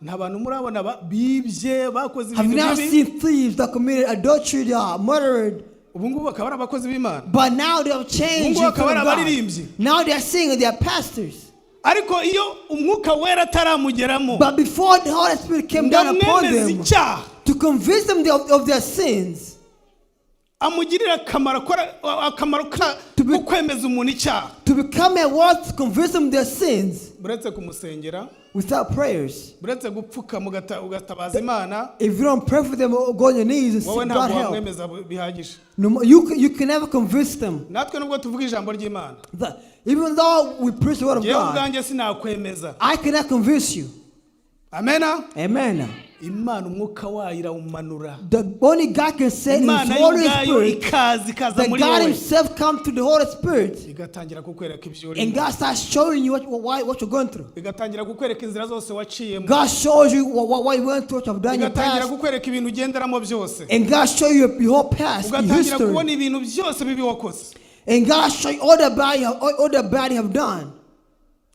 Nta bantu murabona bibye bakoze Have you ibintu not bibi, seen thieves that committed adultery, that are murdered, ubu ngubu bakaba ari abakozi b'Imana? But now they have changed Ubu in front bakaba of God. ari abaririmbyi. Now they are singing, they are pastors. Ariko iyo umwuka wera ataramugeramo But before the Holy Spirit came down upon ndamwemeza them icyaha, to convince them of their sins, amugirira akamaro akamaro ko kwemeza umuntu icyaha, to become a word to convince them their sins uretse kumusengera, without prayers. Uretse gupfukama ugatabaza Imana, If you don't pray for them or go on your knees and wowe seek ntabwo God help, wamwemeza bihagije. No, you can never convince them. Natwe nubwo tuvuga ijambo ry'Imana, Even though we preach the word of ngewe God, ubwanjye sinakwemeza. I cannot convince you. Amena. Amen. Imana umwuka wayo irawumanura. The only God can say is Imana Holy y'ubwayo Spirit. ikaza ikaza That muri God wowe, Himself come to the Holy Spirit igatangira kukwereka ibyo and urimo, God starts showing you what you're going through. Igatangira kukwereka inzira zose waciyemo, God shows you what you went through, what you've done in your igatangira past. kukwereka ibintu ugenderamo byose, And God show you your whole past, your ugatangira kubona history. Ibintu byose bibi wakoze, And God show you all the bad you have done.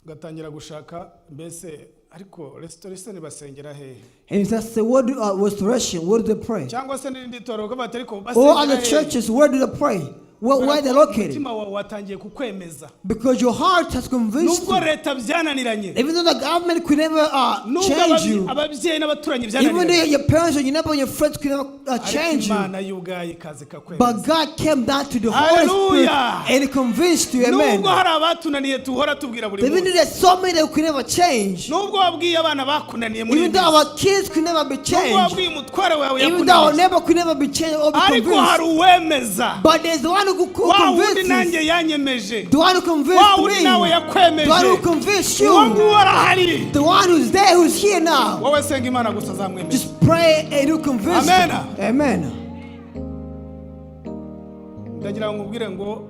Ugatangira gushaka mbese ariko restoration basengera hehe, And you just say, what do, restoration, what do they pray? Cyangwa se n'irindi torero ukavuga ati ariko All basengera other hehe? Churches, where do they pray? Where they located? Umutima wawe watangiye kukwemeza. Because your heart has convinced Nubwo you. leta byananiranye, Even though the government could never nubwo change you, ababyeyi n'abaturanyi even though byananiranye, your parents and your neighbor and your friends could never ariko change you, Imana y'ubwayo ikaza ikakwemeza. But God came down to the Holy Spirit Hallelujah. and He convinced you. Amen. Nubwo hari abatunaniye tuhora tubwira buri Even though munsi, there's so many that could never change, nubwo wabwiye abana bakunaniye muri even iyi though minsi, our kids could never be nubwo changed, wabwiye umutware wawe even though our yakunaniye, neighbor could never be changed or be ariko hari convinced, uwemeza, but there's the one who wa wundi convinces. Nanjye yanyemeje, The one who convinced wa me. wundi nawe The yakwemeje, one who convinced uwo you. nguwo arahari. The one who's there, who's here now. Wowe senga Imana gusa azamwemeza. Just pray and you convince Amen. them. Amen. Ndagira ngo nkubwire ngo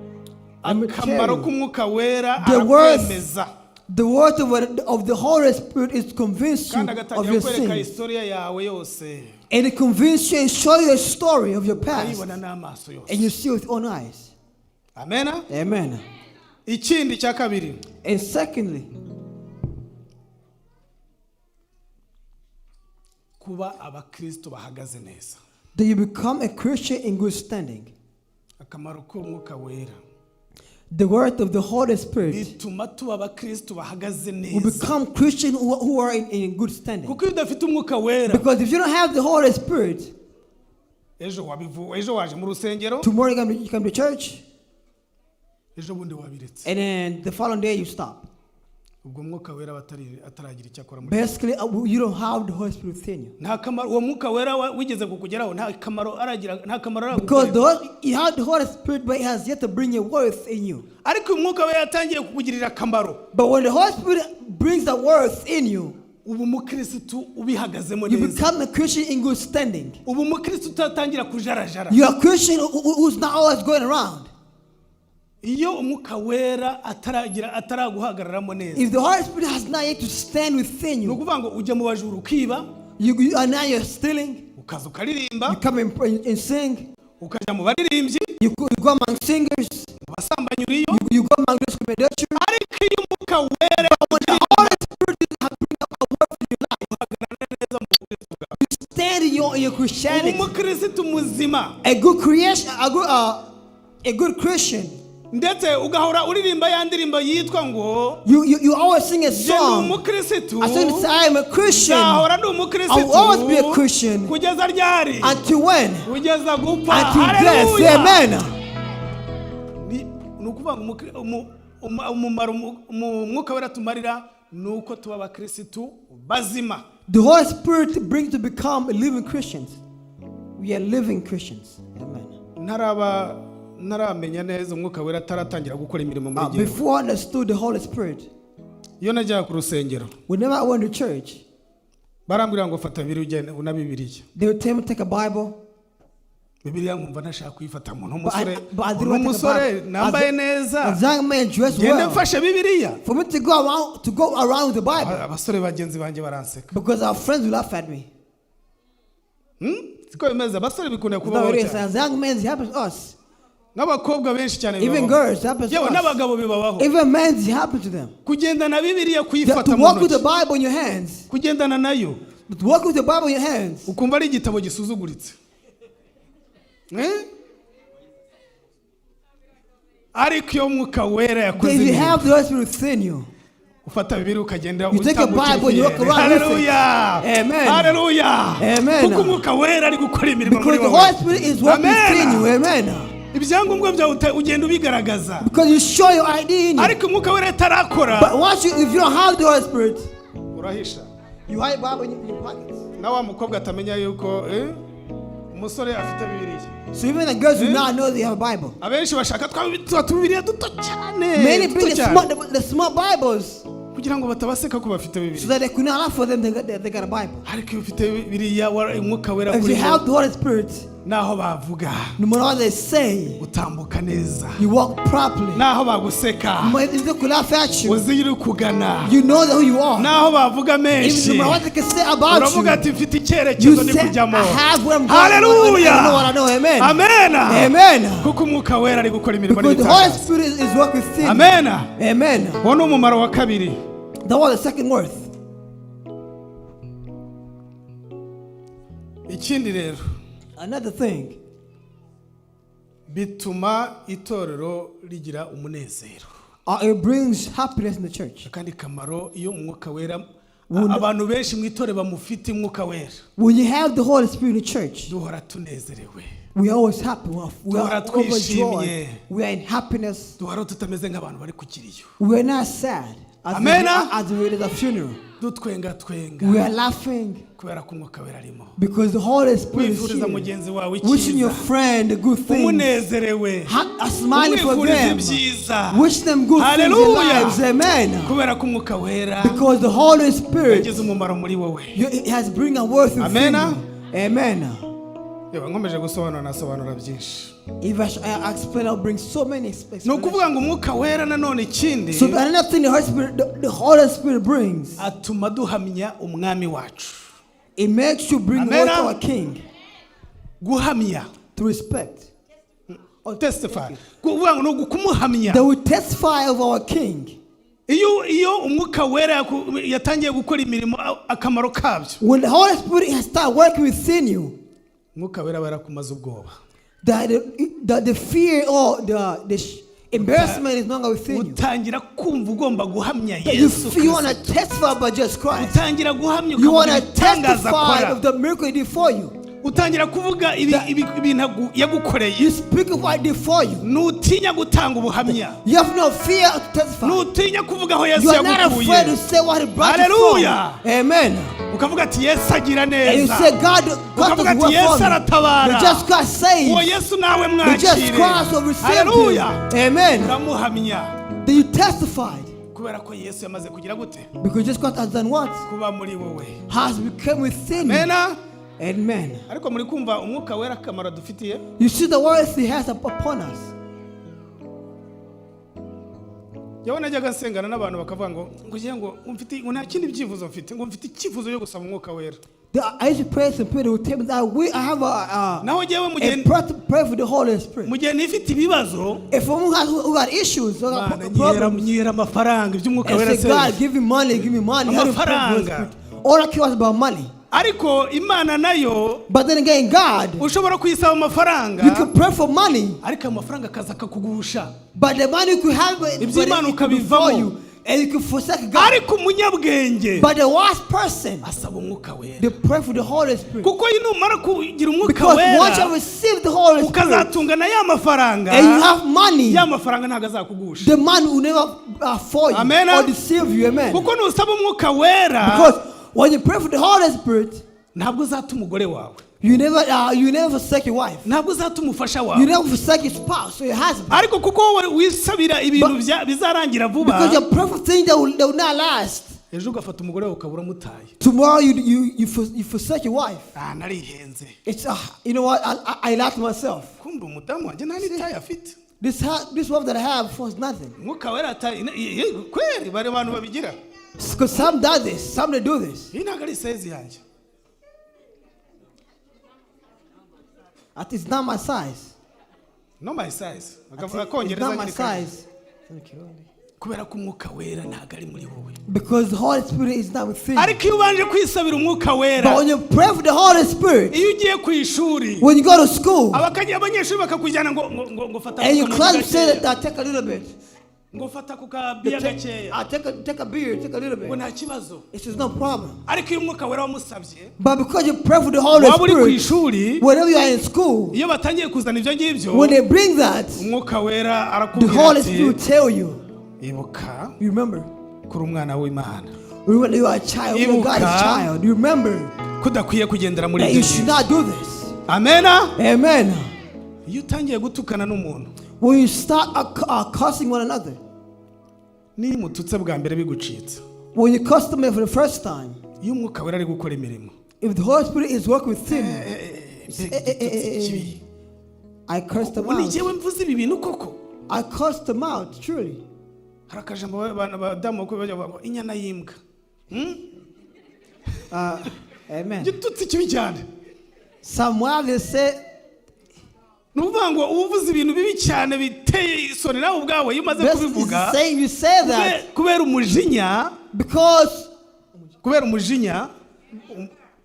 Let me tell akamaro you. k'umwuka wera, The worth, arakwemeza, the worth of the Holy Spirit is to convince you kandi of agatangira your kukwereka sins. Historia yawe yose, And it convinces you and show you a story of your past. ukayibona n'amaso yose. And you see with your own eyes. Amena. Amen. Ikindi cya kabiri, And secondly, kuba abakristo bahagaze neza. That you become a Christian in good standing. Akamaro k'umwuka wera, The worth of the Holy Spirit bituma tuba abakristo bahagaze will neza. Become Christian who are in good standing. Kuko iyo udafite umwuka wera, Because if you don't have the Holy Spirit, ejo ejo waje mu rusengero, tomorrow you come to church, ejo bundi wabiretse, and then the following day you stop. Ubwo mwuka wera aba ataragira icyo akora muri. Basically, you don't have the Holy Spirit within you. Nta kamaro uwo mwuka wera wigeze kukugeraho, nta kamaro aragira, nta kamaro Because aragukorera. you have the Holy Spirit, but it has yet to bring a worth in you. Ariko uyu mwuka wera yatangiye kukugirira akamaro, But when the Holy Spirit brings the worth in you, ubu umukirisitu ubihagazemo you neza, become a Christian in good standing. Ubu umukirisitu utatangira kujarajara. You are a Christian who's not always going around. Iyo umwuka wera ataragira ataraguhagararamo neza, If the Holy Spirit has not yet to stand within ni you, ukuvuga ngo ujya mu bajura ukiba, you are now you're stealing. Ukaza ukaririmba, You come and sing. Ukajya mu baririmbyi, You go among singers. Mu basambanyi uriyo. You go among those who commit adultery. Ariko iyo umwuka wera When the Holy more in your Christianity. Umukirisitu muzima. A good creation, a good Christian. Ndetse ugahora uririmba ya ndirimbo yitwa ngo You always sing a njye ndi song. umukirisitu. I sing, I am a Christian. Nzahora ndi umukirisitu. I will always be a Christian. Kugeza ryari? Until when? Kugeza gupfa. Until death. Say Hallelujah. amen. Ni ukuvuga ngo umumaro umwuka wera tumarira ni uko tuba abakirisitu bazima. The Holy Spirit brings to become living Christians. We are living Christians. Amen. Ntaraba ntaramenya neza umwuka wera ataratangira gukora imirimo muri jyewe. Before I understood the Holy Spirit, Iyo najyaga ku rusengero, whenever I went to church, barambwira ngo fata bibiri ugende una bibiliya. They would tell me to take a Bible. Bibiliya nkumva ntashaka kuyifata umuntu But I, w'umusore but I didn't want to take umusore a Bible. nambaye neza As young man dressed ngende well. mfashe bibiliya. For me to go around with the Bible. Abasore bagenzi banjye baranseka. Because our friends will laugh at me. Siko bimeze abasore bikunda That's how kubaho it is. cyane. As young men, it happens to us. N'abakobwa benshi cyane Even bibabaho. girls, it happens to Yewe us. n'abagabo bibabaho. Even men, it happens to them. Kugendana bibiliya kuyifata To mu walk with the ntoki Bible in your hands. kugendana nayo To walk with the Bible in your hands. Ukumva ari igitabo gisuzuguritse. Eh? Ariko iyo mwuka wera yakoze If you imirimo, have the Holy Spirit within you, ufata bibiliya ukagenda you take a utambukira Bible and you walk ikirere. around with it. Haleluya. Amen. Haleluya. Amen. Kuko umwuka wera ari gukora imirimo muri Because the wowe. Holy Spirit is working Amen. within you. Amen. Ibyangombwa byawe ugenda ubigaragaza. Because you show your ID in you. Ariko umwuka wera atarakora But once you, if you don't have the Holy Spirit, urahisha. You hide Bible in your pockets. Na wa mukobwa atamenya yuko umusore afite bibiliya. So even the girls do not know they have a Bible. Abenshi bashaka twa tubibiriya duto cyane Many duto bring the cyane. small, the small Bibles Kugira ngo batabaseka ko bafite so bibiliya. That they could not laugh for them. They got a Bible. Ariko iyo ufite bibiliya umwuka wera If kuri you have the Holy Spirit, naho bavuga no matter what they say, utambuka neza. You walk properly. Naho baguseka No matter if they could laugh at you, uzi iyo uri kugana. You know that who you are. Naho bavuga Even menshi no matter what they can say about uravuga you, ati mfite you icyerekezo ndi say, kujyamo. I have where I'm going. I know what I know. Amen. Amen. Amen. Kuko umwuka wera ari gukora imirimo Because the Holy n'ibitangaza. Spirit is working within you. Amen. Amen. Uwo ni umumaro wa kabiri. That was the second word. Ikindi rero, Another thing, bituma itorero rigira umunezero. It brings happiness in the church. Akandi kamaro iyo umwuka wera abantu benshi mu itorero bamufite umwuka wera, When you have the Holy Spirit in the church, duhora tunezerewe. We are always happy. We are Duhora overjoyed. twishimye. We are in happiness. Duhora tutameze nk'abantu bari ku kiriyo. We are not sad as Amen. As we at a funeral. Dutwenga twenga. We are laughing Kubera ko umwuka wera arimo. Because the Holy Spirit is Wifuriza here. Mugenzi wawe Wishing your icyiza friend good things. umunezerewe Smiling for umwifuriza them. ibyiza. Wish them good things in Hallelujah. lives. Amen. Kubera ko umwuka wera Because the Holy Spirit yagize umumaro muri wowe. It has bring a worth within Amen. You. Amen. Yewe nkomeje gusobanura nasobanura byinshi. If I explain, I'll bring so many Ni explanations. ukuvuga ngo umwuka wera nanone ikindi So another thing the Holy Spirit brings, atuma duhamya umwami wacu. It makes you bring Amen. worth to our King Guhamya. To respect. Testify kuvuga ngo ni ukumuhamya. They will testify of our King. Iyo umwuka wera yatangiye gukora imirimo akamaro kabyo, When the Holy Spirit has started working within you, umwuka wera aba yarakumaze ubwoba. that the fear or the embarrassment is no longer within you. Utangira kumva ugomba guhamya That you, Yesu you want Kristo. To testify about Jesus Christ. Utangira guhamya You ukavuga want to ibitangaza testify akora. Of the miracle he did for you. Utangira kuvuga ibintu yagukoreye. You speak of what he did for you. Ntutinya gutanga ubuhamya. You have no fear to testify. Ntutinya kuvuga aho Yesu You are not yagukuye. Afraid to say what he brought you Hallelujah. from. Amen. Ukavuga ati Yesu agira And you neza. say, God Ukavuga does ati work Yesu for me. aratabara. The just Christ Uwo saves. Yesu nawe The just mwakire. Christ will receive Haleluya. him. Amen. Uramuhamya. Then you testified. Kubera ko Yesu yamaze kugira gute? Because Jesus Christ has done what? Kuba muri wowe. Has become within you. Amena. Amen. Ariko muri kumva umwuka wera akamaro dufitiye? You see the worth he has upon us. Yewe najyaga nsengana n'abantu bakavuga ngo ngiye ngo mfite ngo nta kindi byifuzo mfite ngo mfite icyifuzo cyo gusaba umwuka wera. I used to pray some people who tell me that I have Naho njyewe mu gihe a prayer to pray for the Holy Spirit. Mu gihe nifite ibibazo, If someone who got issues, who got Mana nyihera problems, nyihera amafaranga iby'umwuka and wera say, God, se give me money, give me money. I don't pray for the Holy Amafaranga. Spirit. All I care was about money. Ariko Imana nayo But then again, God, ushobora kuyisaba amafaranga you could pray for money, ariko ayo mafaranga akaza akakugusha but the money you could have it, Ibyo but Imana it could be for ukabivamo. you, and you could forsake God. Ariko umunyabwenge But the wise person, asaba Umwuka Wera they pray for the Holy Spirit. kuko iyo numara kugira Umwuka Because once you Wera receive the Holy Spirit ukazatunga na ya mafaranga and you have money, ya mafaranga ntabwo azakugusha. The man will never fall you Amen. Or deceive you. Amen. Kuko nusaba Umwuka Wera Because when you pray for the Holy Spirit, ntabwo uzata umugore wawe you never forsake your wife. Ntabwo uzata umufasha You wawe never forsake your spouse or your husband. Ariko kuko wowe wisabira ibintu bya- bizarangira vuba Because you pray for things that will not last. Ejo ugafata umugore wawe ukaba uramutaye. Tomorrow you forsake your wife. Ah narihenze. It's you know what, I laughed myself. Kumva umudamu wanjye nta n'itayi afite. This wife that I have was nothing. Umwuka Wera atari kweri bari abantu babigira. Because some do this, some they do this. Iyi ntabwo ari size yanjye. It's not my size. No my size. It's Akongereza not my nyine kandi. Size. Kubera ko Umwuka Wera ntabwo ari muri wowe. Because the Holy Spirit is not within you. Ariko iyo ubanje kwisabira Umwuka Wera But when you pray for the Holy Spirit, iyo ugiye ku ishuri when you go to school abakajya abanyeshuri bakakujyana ngo ngo ngo ngo fata and your ku class kamogi say gakeya that I take a little bit. Ngo fata ku kabiya gakeya I take a beer, take a little ngo bit. Nta kibazo. It is no problem. Ariko iyo Umwuka Wera wamusabye But because you pray for the Holy waba uri ku Spirit, ishuri whenever you are in school, iyo batangiye kuzana ibyo ngibyo when they bring that, Umwuka Wera the arakubwira Holy ati Spirit will tell you, ibuka you remember, kuri umwana w'Imana remember you are a child, you are God's Ibuka. Child. You remember ko udakwiye kugendera muri that ibyo you should ngibyo. not do this. Amena. Amen. Iyo utangiye gutukana n'umuntu When you start cursing one another, niyo umututse bwa mbere bigucitse when you curse them for the first time, iyo Umwuka Wera ari gukora imirimo if the Holy Spirit is working within you, mbega eh, eh, igitutsi eh, eh. kibi. I cursed them Ubu ni out. jyewe mvuze ibi bintu koko. I cursed them out, truly. Hari akajambo abantu abadamu bakuru bajya bavuga ngo inyana y'imbwa. Amen. Igitutsi kibi cyane. Somewhere they say, Ni ukuvuga ngo uba uvuze ibintu bibi cyane biteye isoni nawe ubwawe iyo umaze this kubivuga is saying you say that kubera umujinya because kubera umujinya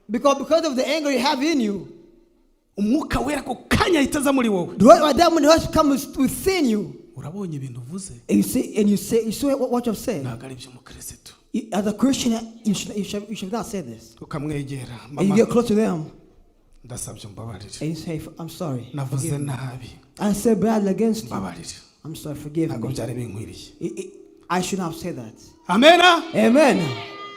because of the anger you have in you. Umwuka Wera ako kanya ahita aza muri wowe. The Holy- that when the Holy Spirit comes within you, Urabonye ibintu uvuze and you say what you've said. ntabwo ari iby'umukirisitu. As a Christian, you should not say this. Ukamwegera And you mama get close to them ndasabye umbabarire and you say, "I'm sorry. Navuze Forgive me. nabi I said badly against you. mbabarire I'm sorry, forgive ntabwo me. byari binkwiriye." I should not have said that." Amena. Amen.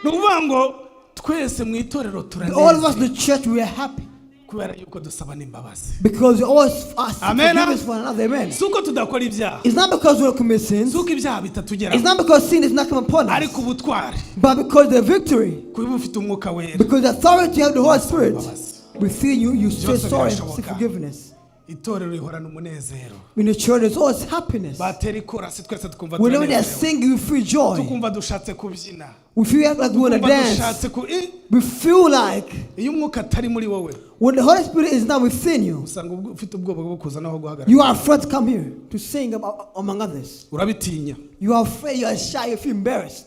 Ni ukuvuga ngo twese mu itorero All of us turanezerwa in the church, we are happy kubera yuko dusaba n'imbabazi. Because we always ask Amen. forgiveness for another. Amen. Si uko tudakora ibyaha It's not because we don't commit sins. si uko ibyaha It's bitatugeraho not because sin is not come upon us, ariko ubutwari but because the victory, kuba ufite Umwuka Wera because the authority of the Holy Spirit imbabazi. Within you, you say Byose sorry, birashoboka. seek forgiveness. Itorero rihorana umunezero. In the church, there's always happiness. Batera ikorasi twese tukumva Whenever they're turanezerewe singing, we feel joy. tukumva dushatse kubyina We feel like we want to tukumva dance. Dushatse ku Eh, We feel like iyo Umwuka atari muri wowe when the Holy Spirit is not within you, usanga ubwo- ufite ubwoba bwo kuza naho guhagarara. You are afraid to come here to sing among others. Urabitinya. You are afraid, you are shy, you feel embarrassed.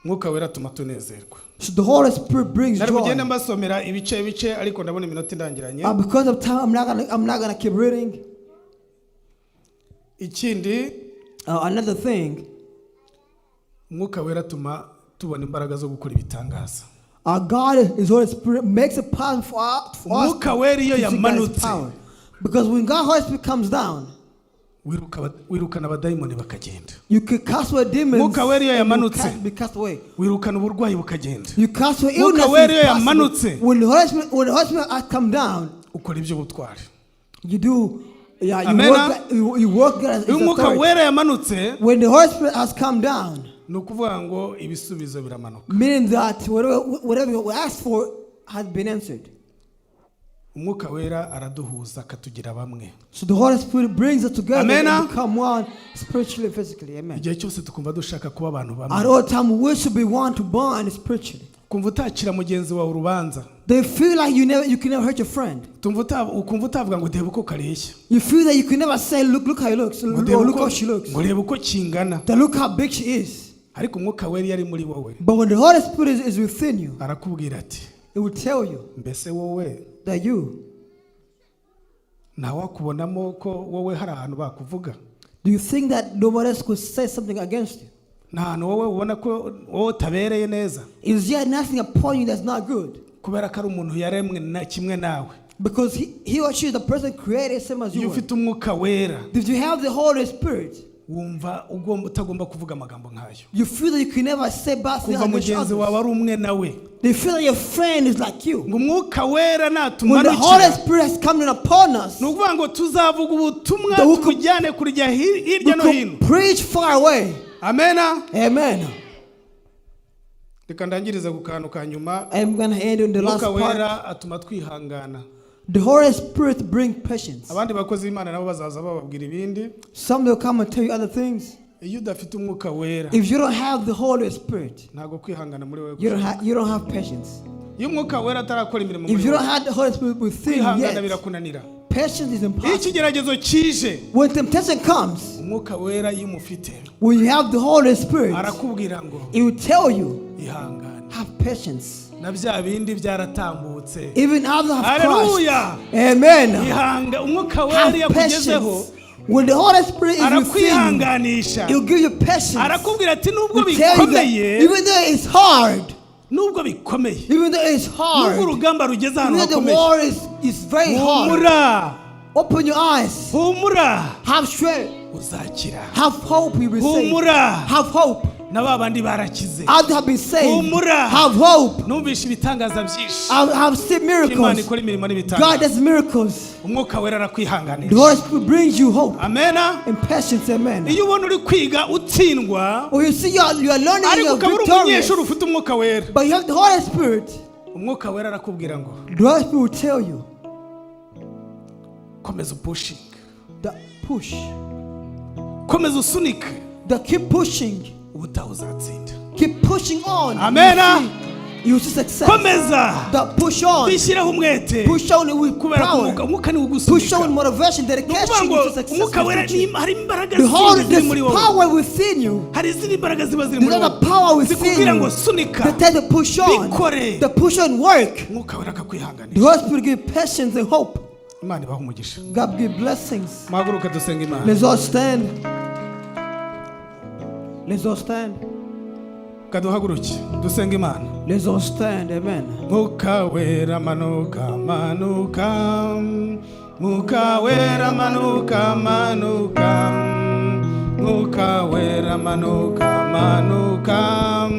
Umwuka Wera atuma tunezerwa. So the Holy Spirit brings Nari joy. bugende mbasomera ibice bice ariko ndabona iminota indangiranye. Because of time, I'm not gonna keep reading. Ikindi Another thing, Umwuka Wera atuma tubona imbaraga zo gukora ibitangaza. Our God, His Holy Spirit, makes it possible for us Umwuka Wera iyo to see God's yamanutse power. Because when God's Holy Spirit comes down, wirukana abadayimoni bakagenda. You could cast away demons Umwuka Wera iyo and you yamanutse can't be cast away. wirukana uburwayi bukagenda. You cast away Umwuka illness. Wera iyo Is possible. yamanutse When the Holy Spirit has come down, ukora iby'ubutwari. you do, yeah, you Amen. work, you work God as Iyo His Umwuka authority. Wera yamanutse When the Holy Spirit has come down, ni ukuvuga ngo ibisubizo biramanuka. Meaning that whatever you ask for has been answered. Umwuka Wera araduhuza akatugira bamwe. So the Holy Spirit brings us together Amen. And become one spiritually and physically. Amen. Igihe cyose tukumva dushaka kuba abantu At bamwe. all time, we should be one to bond spiritually. Ukumva utakira mugenzi wawe urubanza. They feel like you can never hurt your friend. Utumva ukumva utavuga ngo ndebe uko kareshya. You feel that you can never say, "Look, look how he looks," Ngo or ndebe "Look uko- how she looks." ngo reba uko kingana. That look how big she is. Ariko Umwuka Wera iyo ari muri wowe But when the Holy Spirit is within you, arakubwira ati It will tell you Mbese wowe that you, ntawakubonamo ko wowe hari ahantu bakuvuga? Do you think that nobody else could say something against you? Nta hantu wowe ubona ko wowe utabereye neza? Is there nothing upon you that's not good? Kubera ko ari umuntu yaremwe na kimwe nawe. Because he or she is the person created same as Iyo you are. ufite Umwuka Wera, If you have the Holy Spirit, wumva ugomba utagomba kuvuga amagambo nk'ayo. You feel that you can never say bad things Kumva against mugenzi wawe others. ari umwe nawe. They feel that your friend is like you. Ngo Umwuka Wera When the Holy natumanukira, Spirit has come in upon us, ni ukuvuga ngo tuzavuga ubutumwa The we tubujyane kurya we hirya no hino. could preach far away. Amena. Amen. Reka ndangirize ku kantu ka nyuma. I'm going to end on the last Umwuka part. Wera atuma twihangana. The Holy Spirit brings patience. Abandi bakozi b'Imana nabo bazaza bababwira ibindi. Some will come and tell you other things. Iyo udafite Umwuka Wera, If you don't have the Holy Spirit, ntabwo kwihangana muri wowe. you don't have patience. Iyo Umwuka Wera atarakora imirimo If muri you don't wowe, have the Holy Spirit within kwihangana yet, birakunanira. Patience is Iyo impossible. ikigeragezo kije, When temptation comes, Umwuka Wera iyo umufite, when you have the Holy Spirit, arakubwira ngo it will tell you, ihangane, have patience. na bya bindi byaratambutse. Even others have crossed. Haleluya. Amen. Ihanga Umwuka Wera Have iyo akugezeho, patience. When the Holy Spirit is within you, arakwihanganisha. he'll give you patience. Arakubwira ati nubwo He'll tell you that bikomeye, even though it's hard, nubwo bikomeye, even though it's hard, nubwo urugamba rugeze ahantu even though the hakomeye, war is very hard, humura, open your eyes, humura, have strength, uzakira. Have hope, you will be saved. Humura, Have hope. Na ba bandi barakize. Others have been saved. Humura. Have hope. Numvishe ibitangaza byinshi. I have seen Imana miracles. ikora imirimo God n'ibitangaza. does miracles. Umwuka Wera The arakwihanganisha. Holy Spirit brings you hope Amena. and patience. Amen. Iyo ubona uri kwiga utsindwa, Or you see you are learning, you ariko are ukaba uri victorious. umunyeshuri ufite Umwuka Wera, But you have the Holy Spirit. Umwuka Wera arakubwira ngo The Holy Spirit will tell you komeza upushinge, that push, komeza usunike, that keep pushing, ubutaha uzatsinda. Keep pushing on. Amen. You will see success. Komeza, That push on, bishyireho umwete, push on with kubera ko power, Umwuka niwo push on ugusunika. with motivation, Ni ukuvuga dedication ngo to success. Umwuka Wera Victory. hari imbaraga The whole zindi ziri muri there's wowe. power within you. Hari izindi mbaraga ziba ziri muri There's wowe other power within zikubwira ngo you sunika, that tell you to push on, bikore. the push on work. Umwuka Wera The akakwihanganisha. Holy Spirit give patience and hope. Imana ibahe umugisha. God give blessings. Muhaguruke dusenga Imana. Let's all stand. Let's all stand. Kaduhaguruke dusenga Imana. Let's all stand. Amen. Mwuka Wera manuka, manuka, Mwuka Wera manuka, manuka, Mwuka Wera manuka, manuka.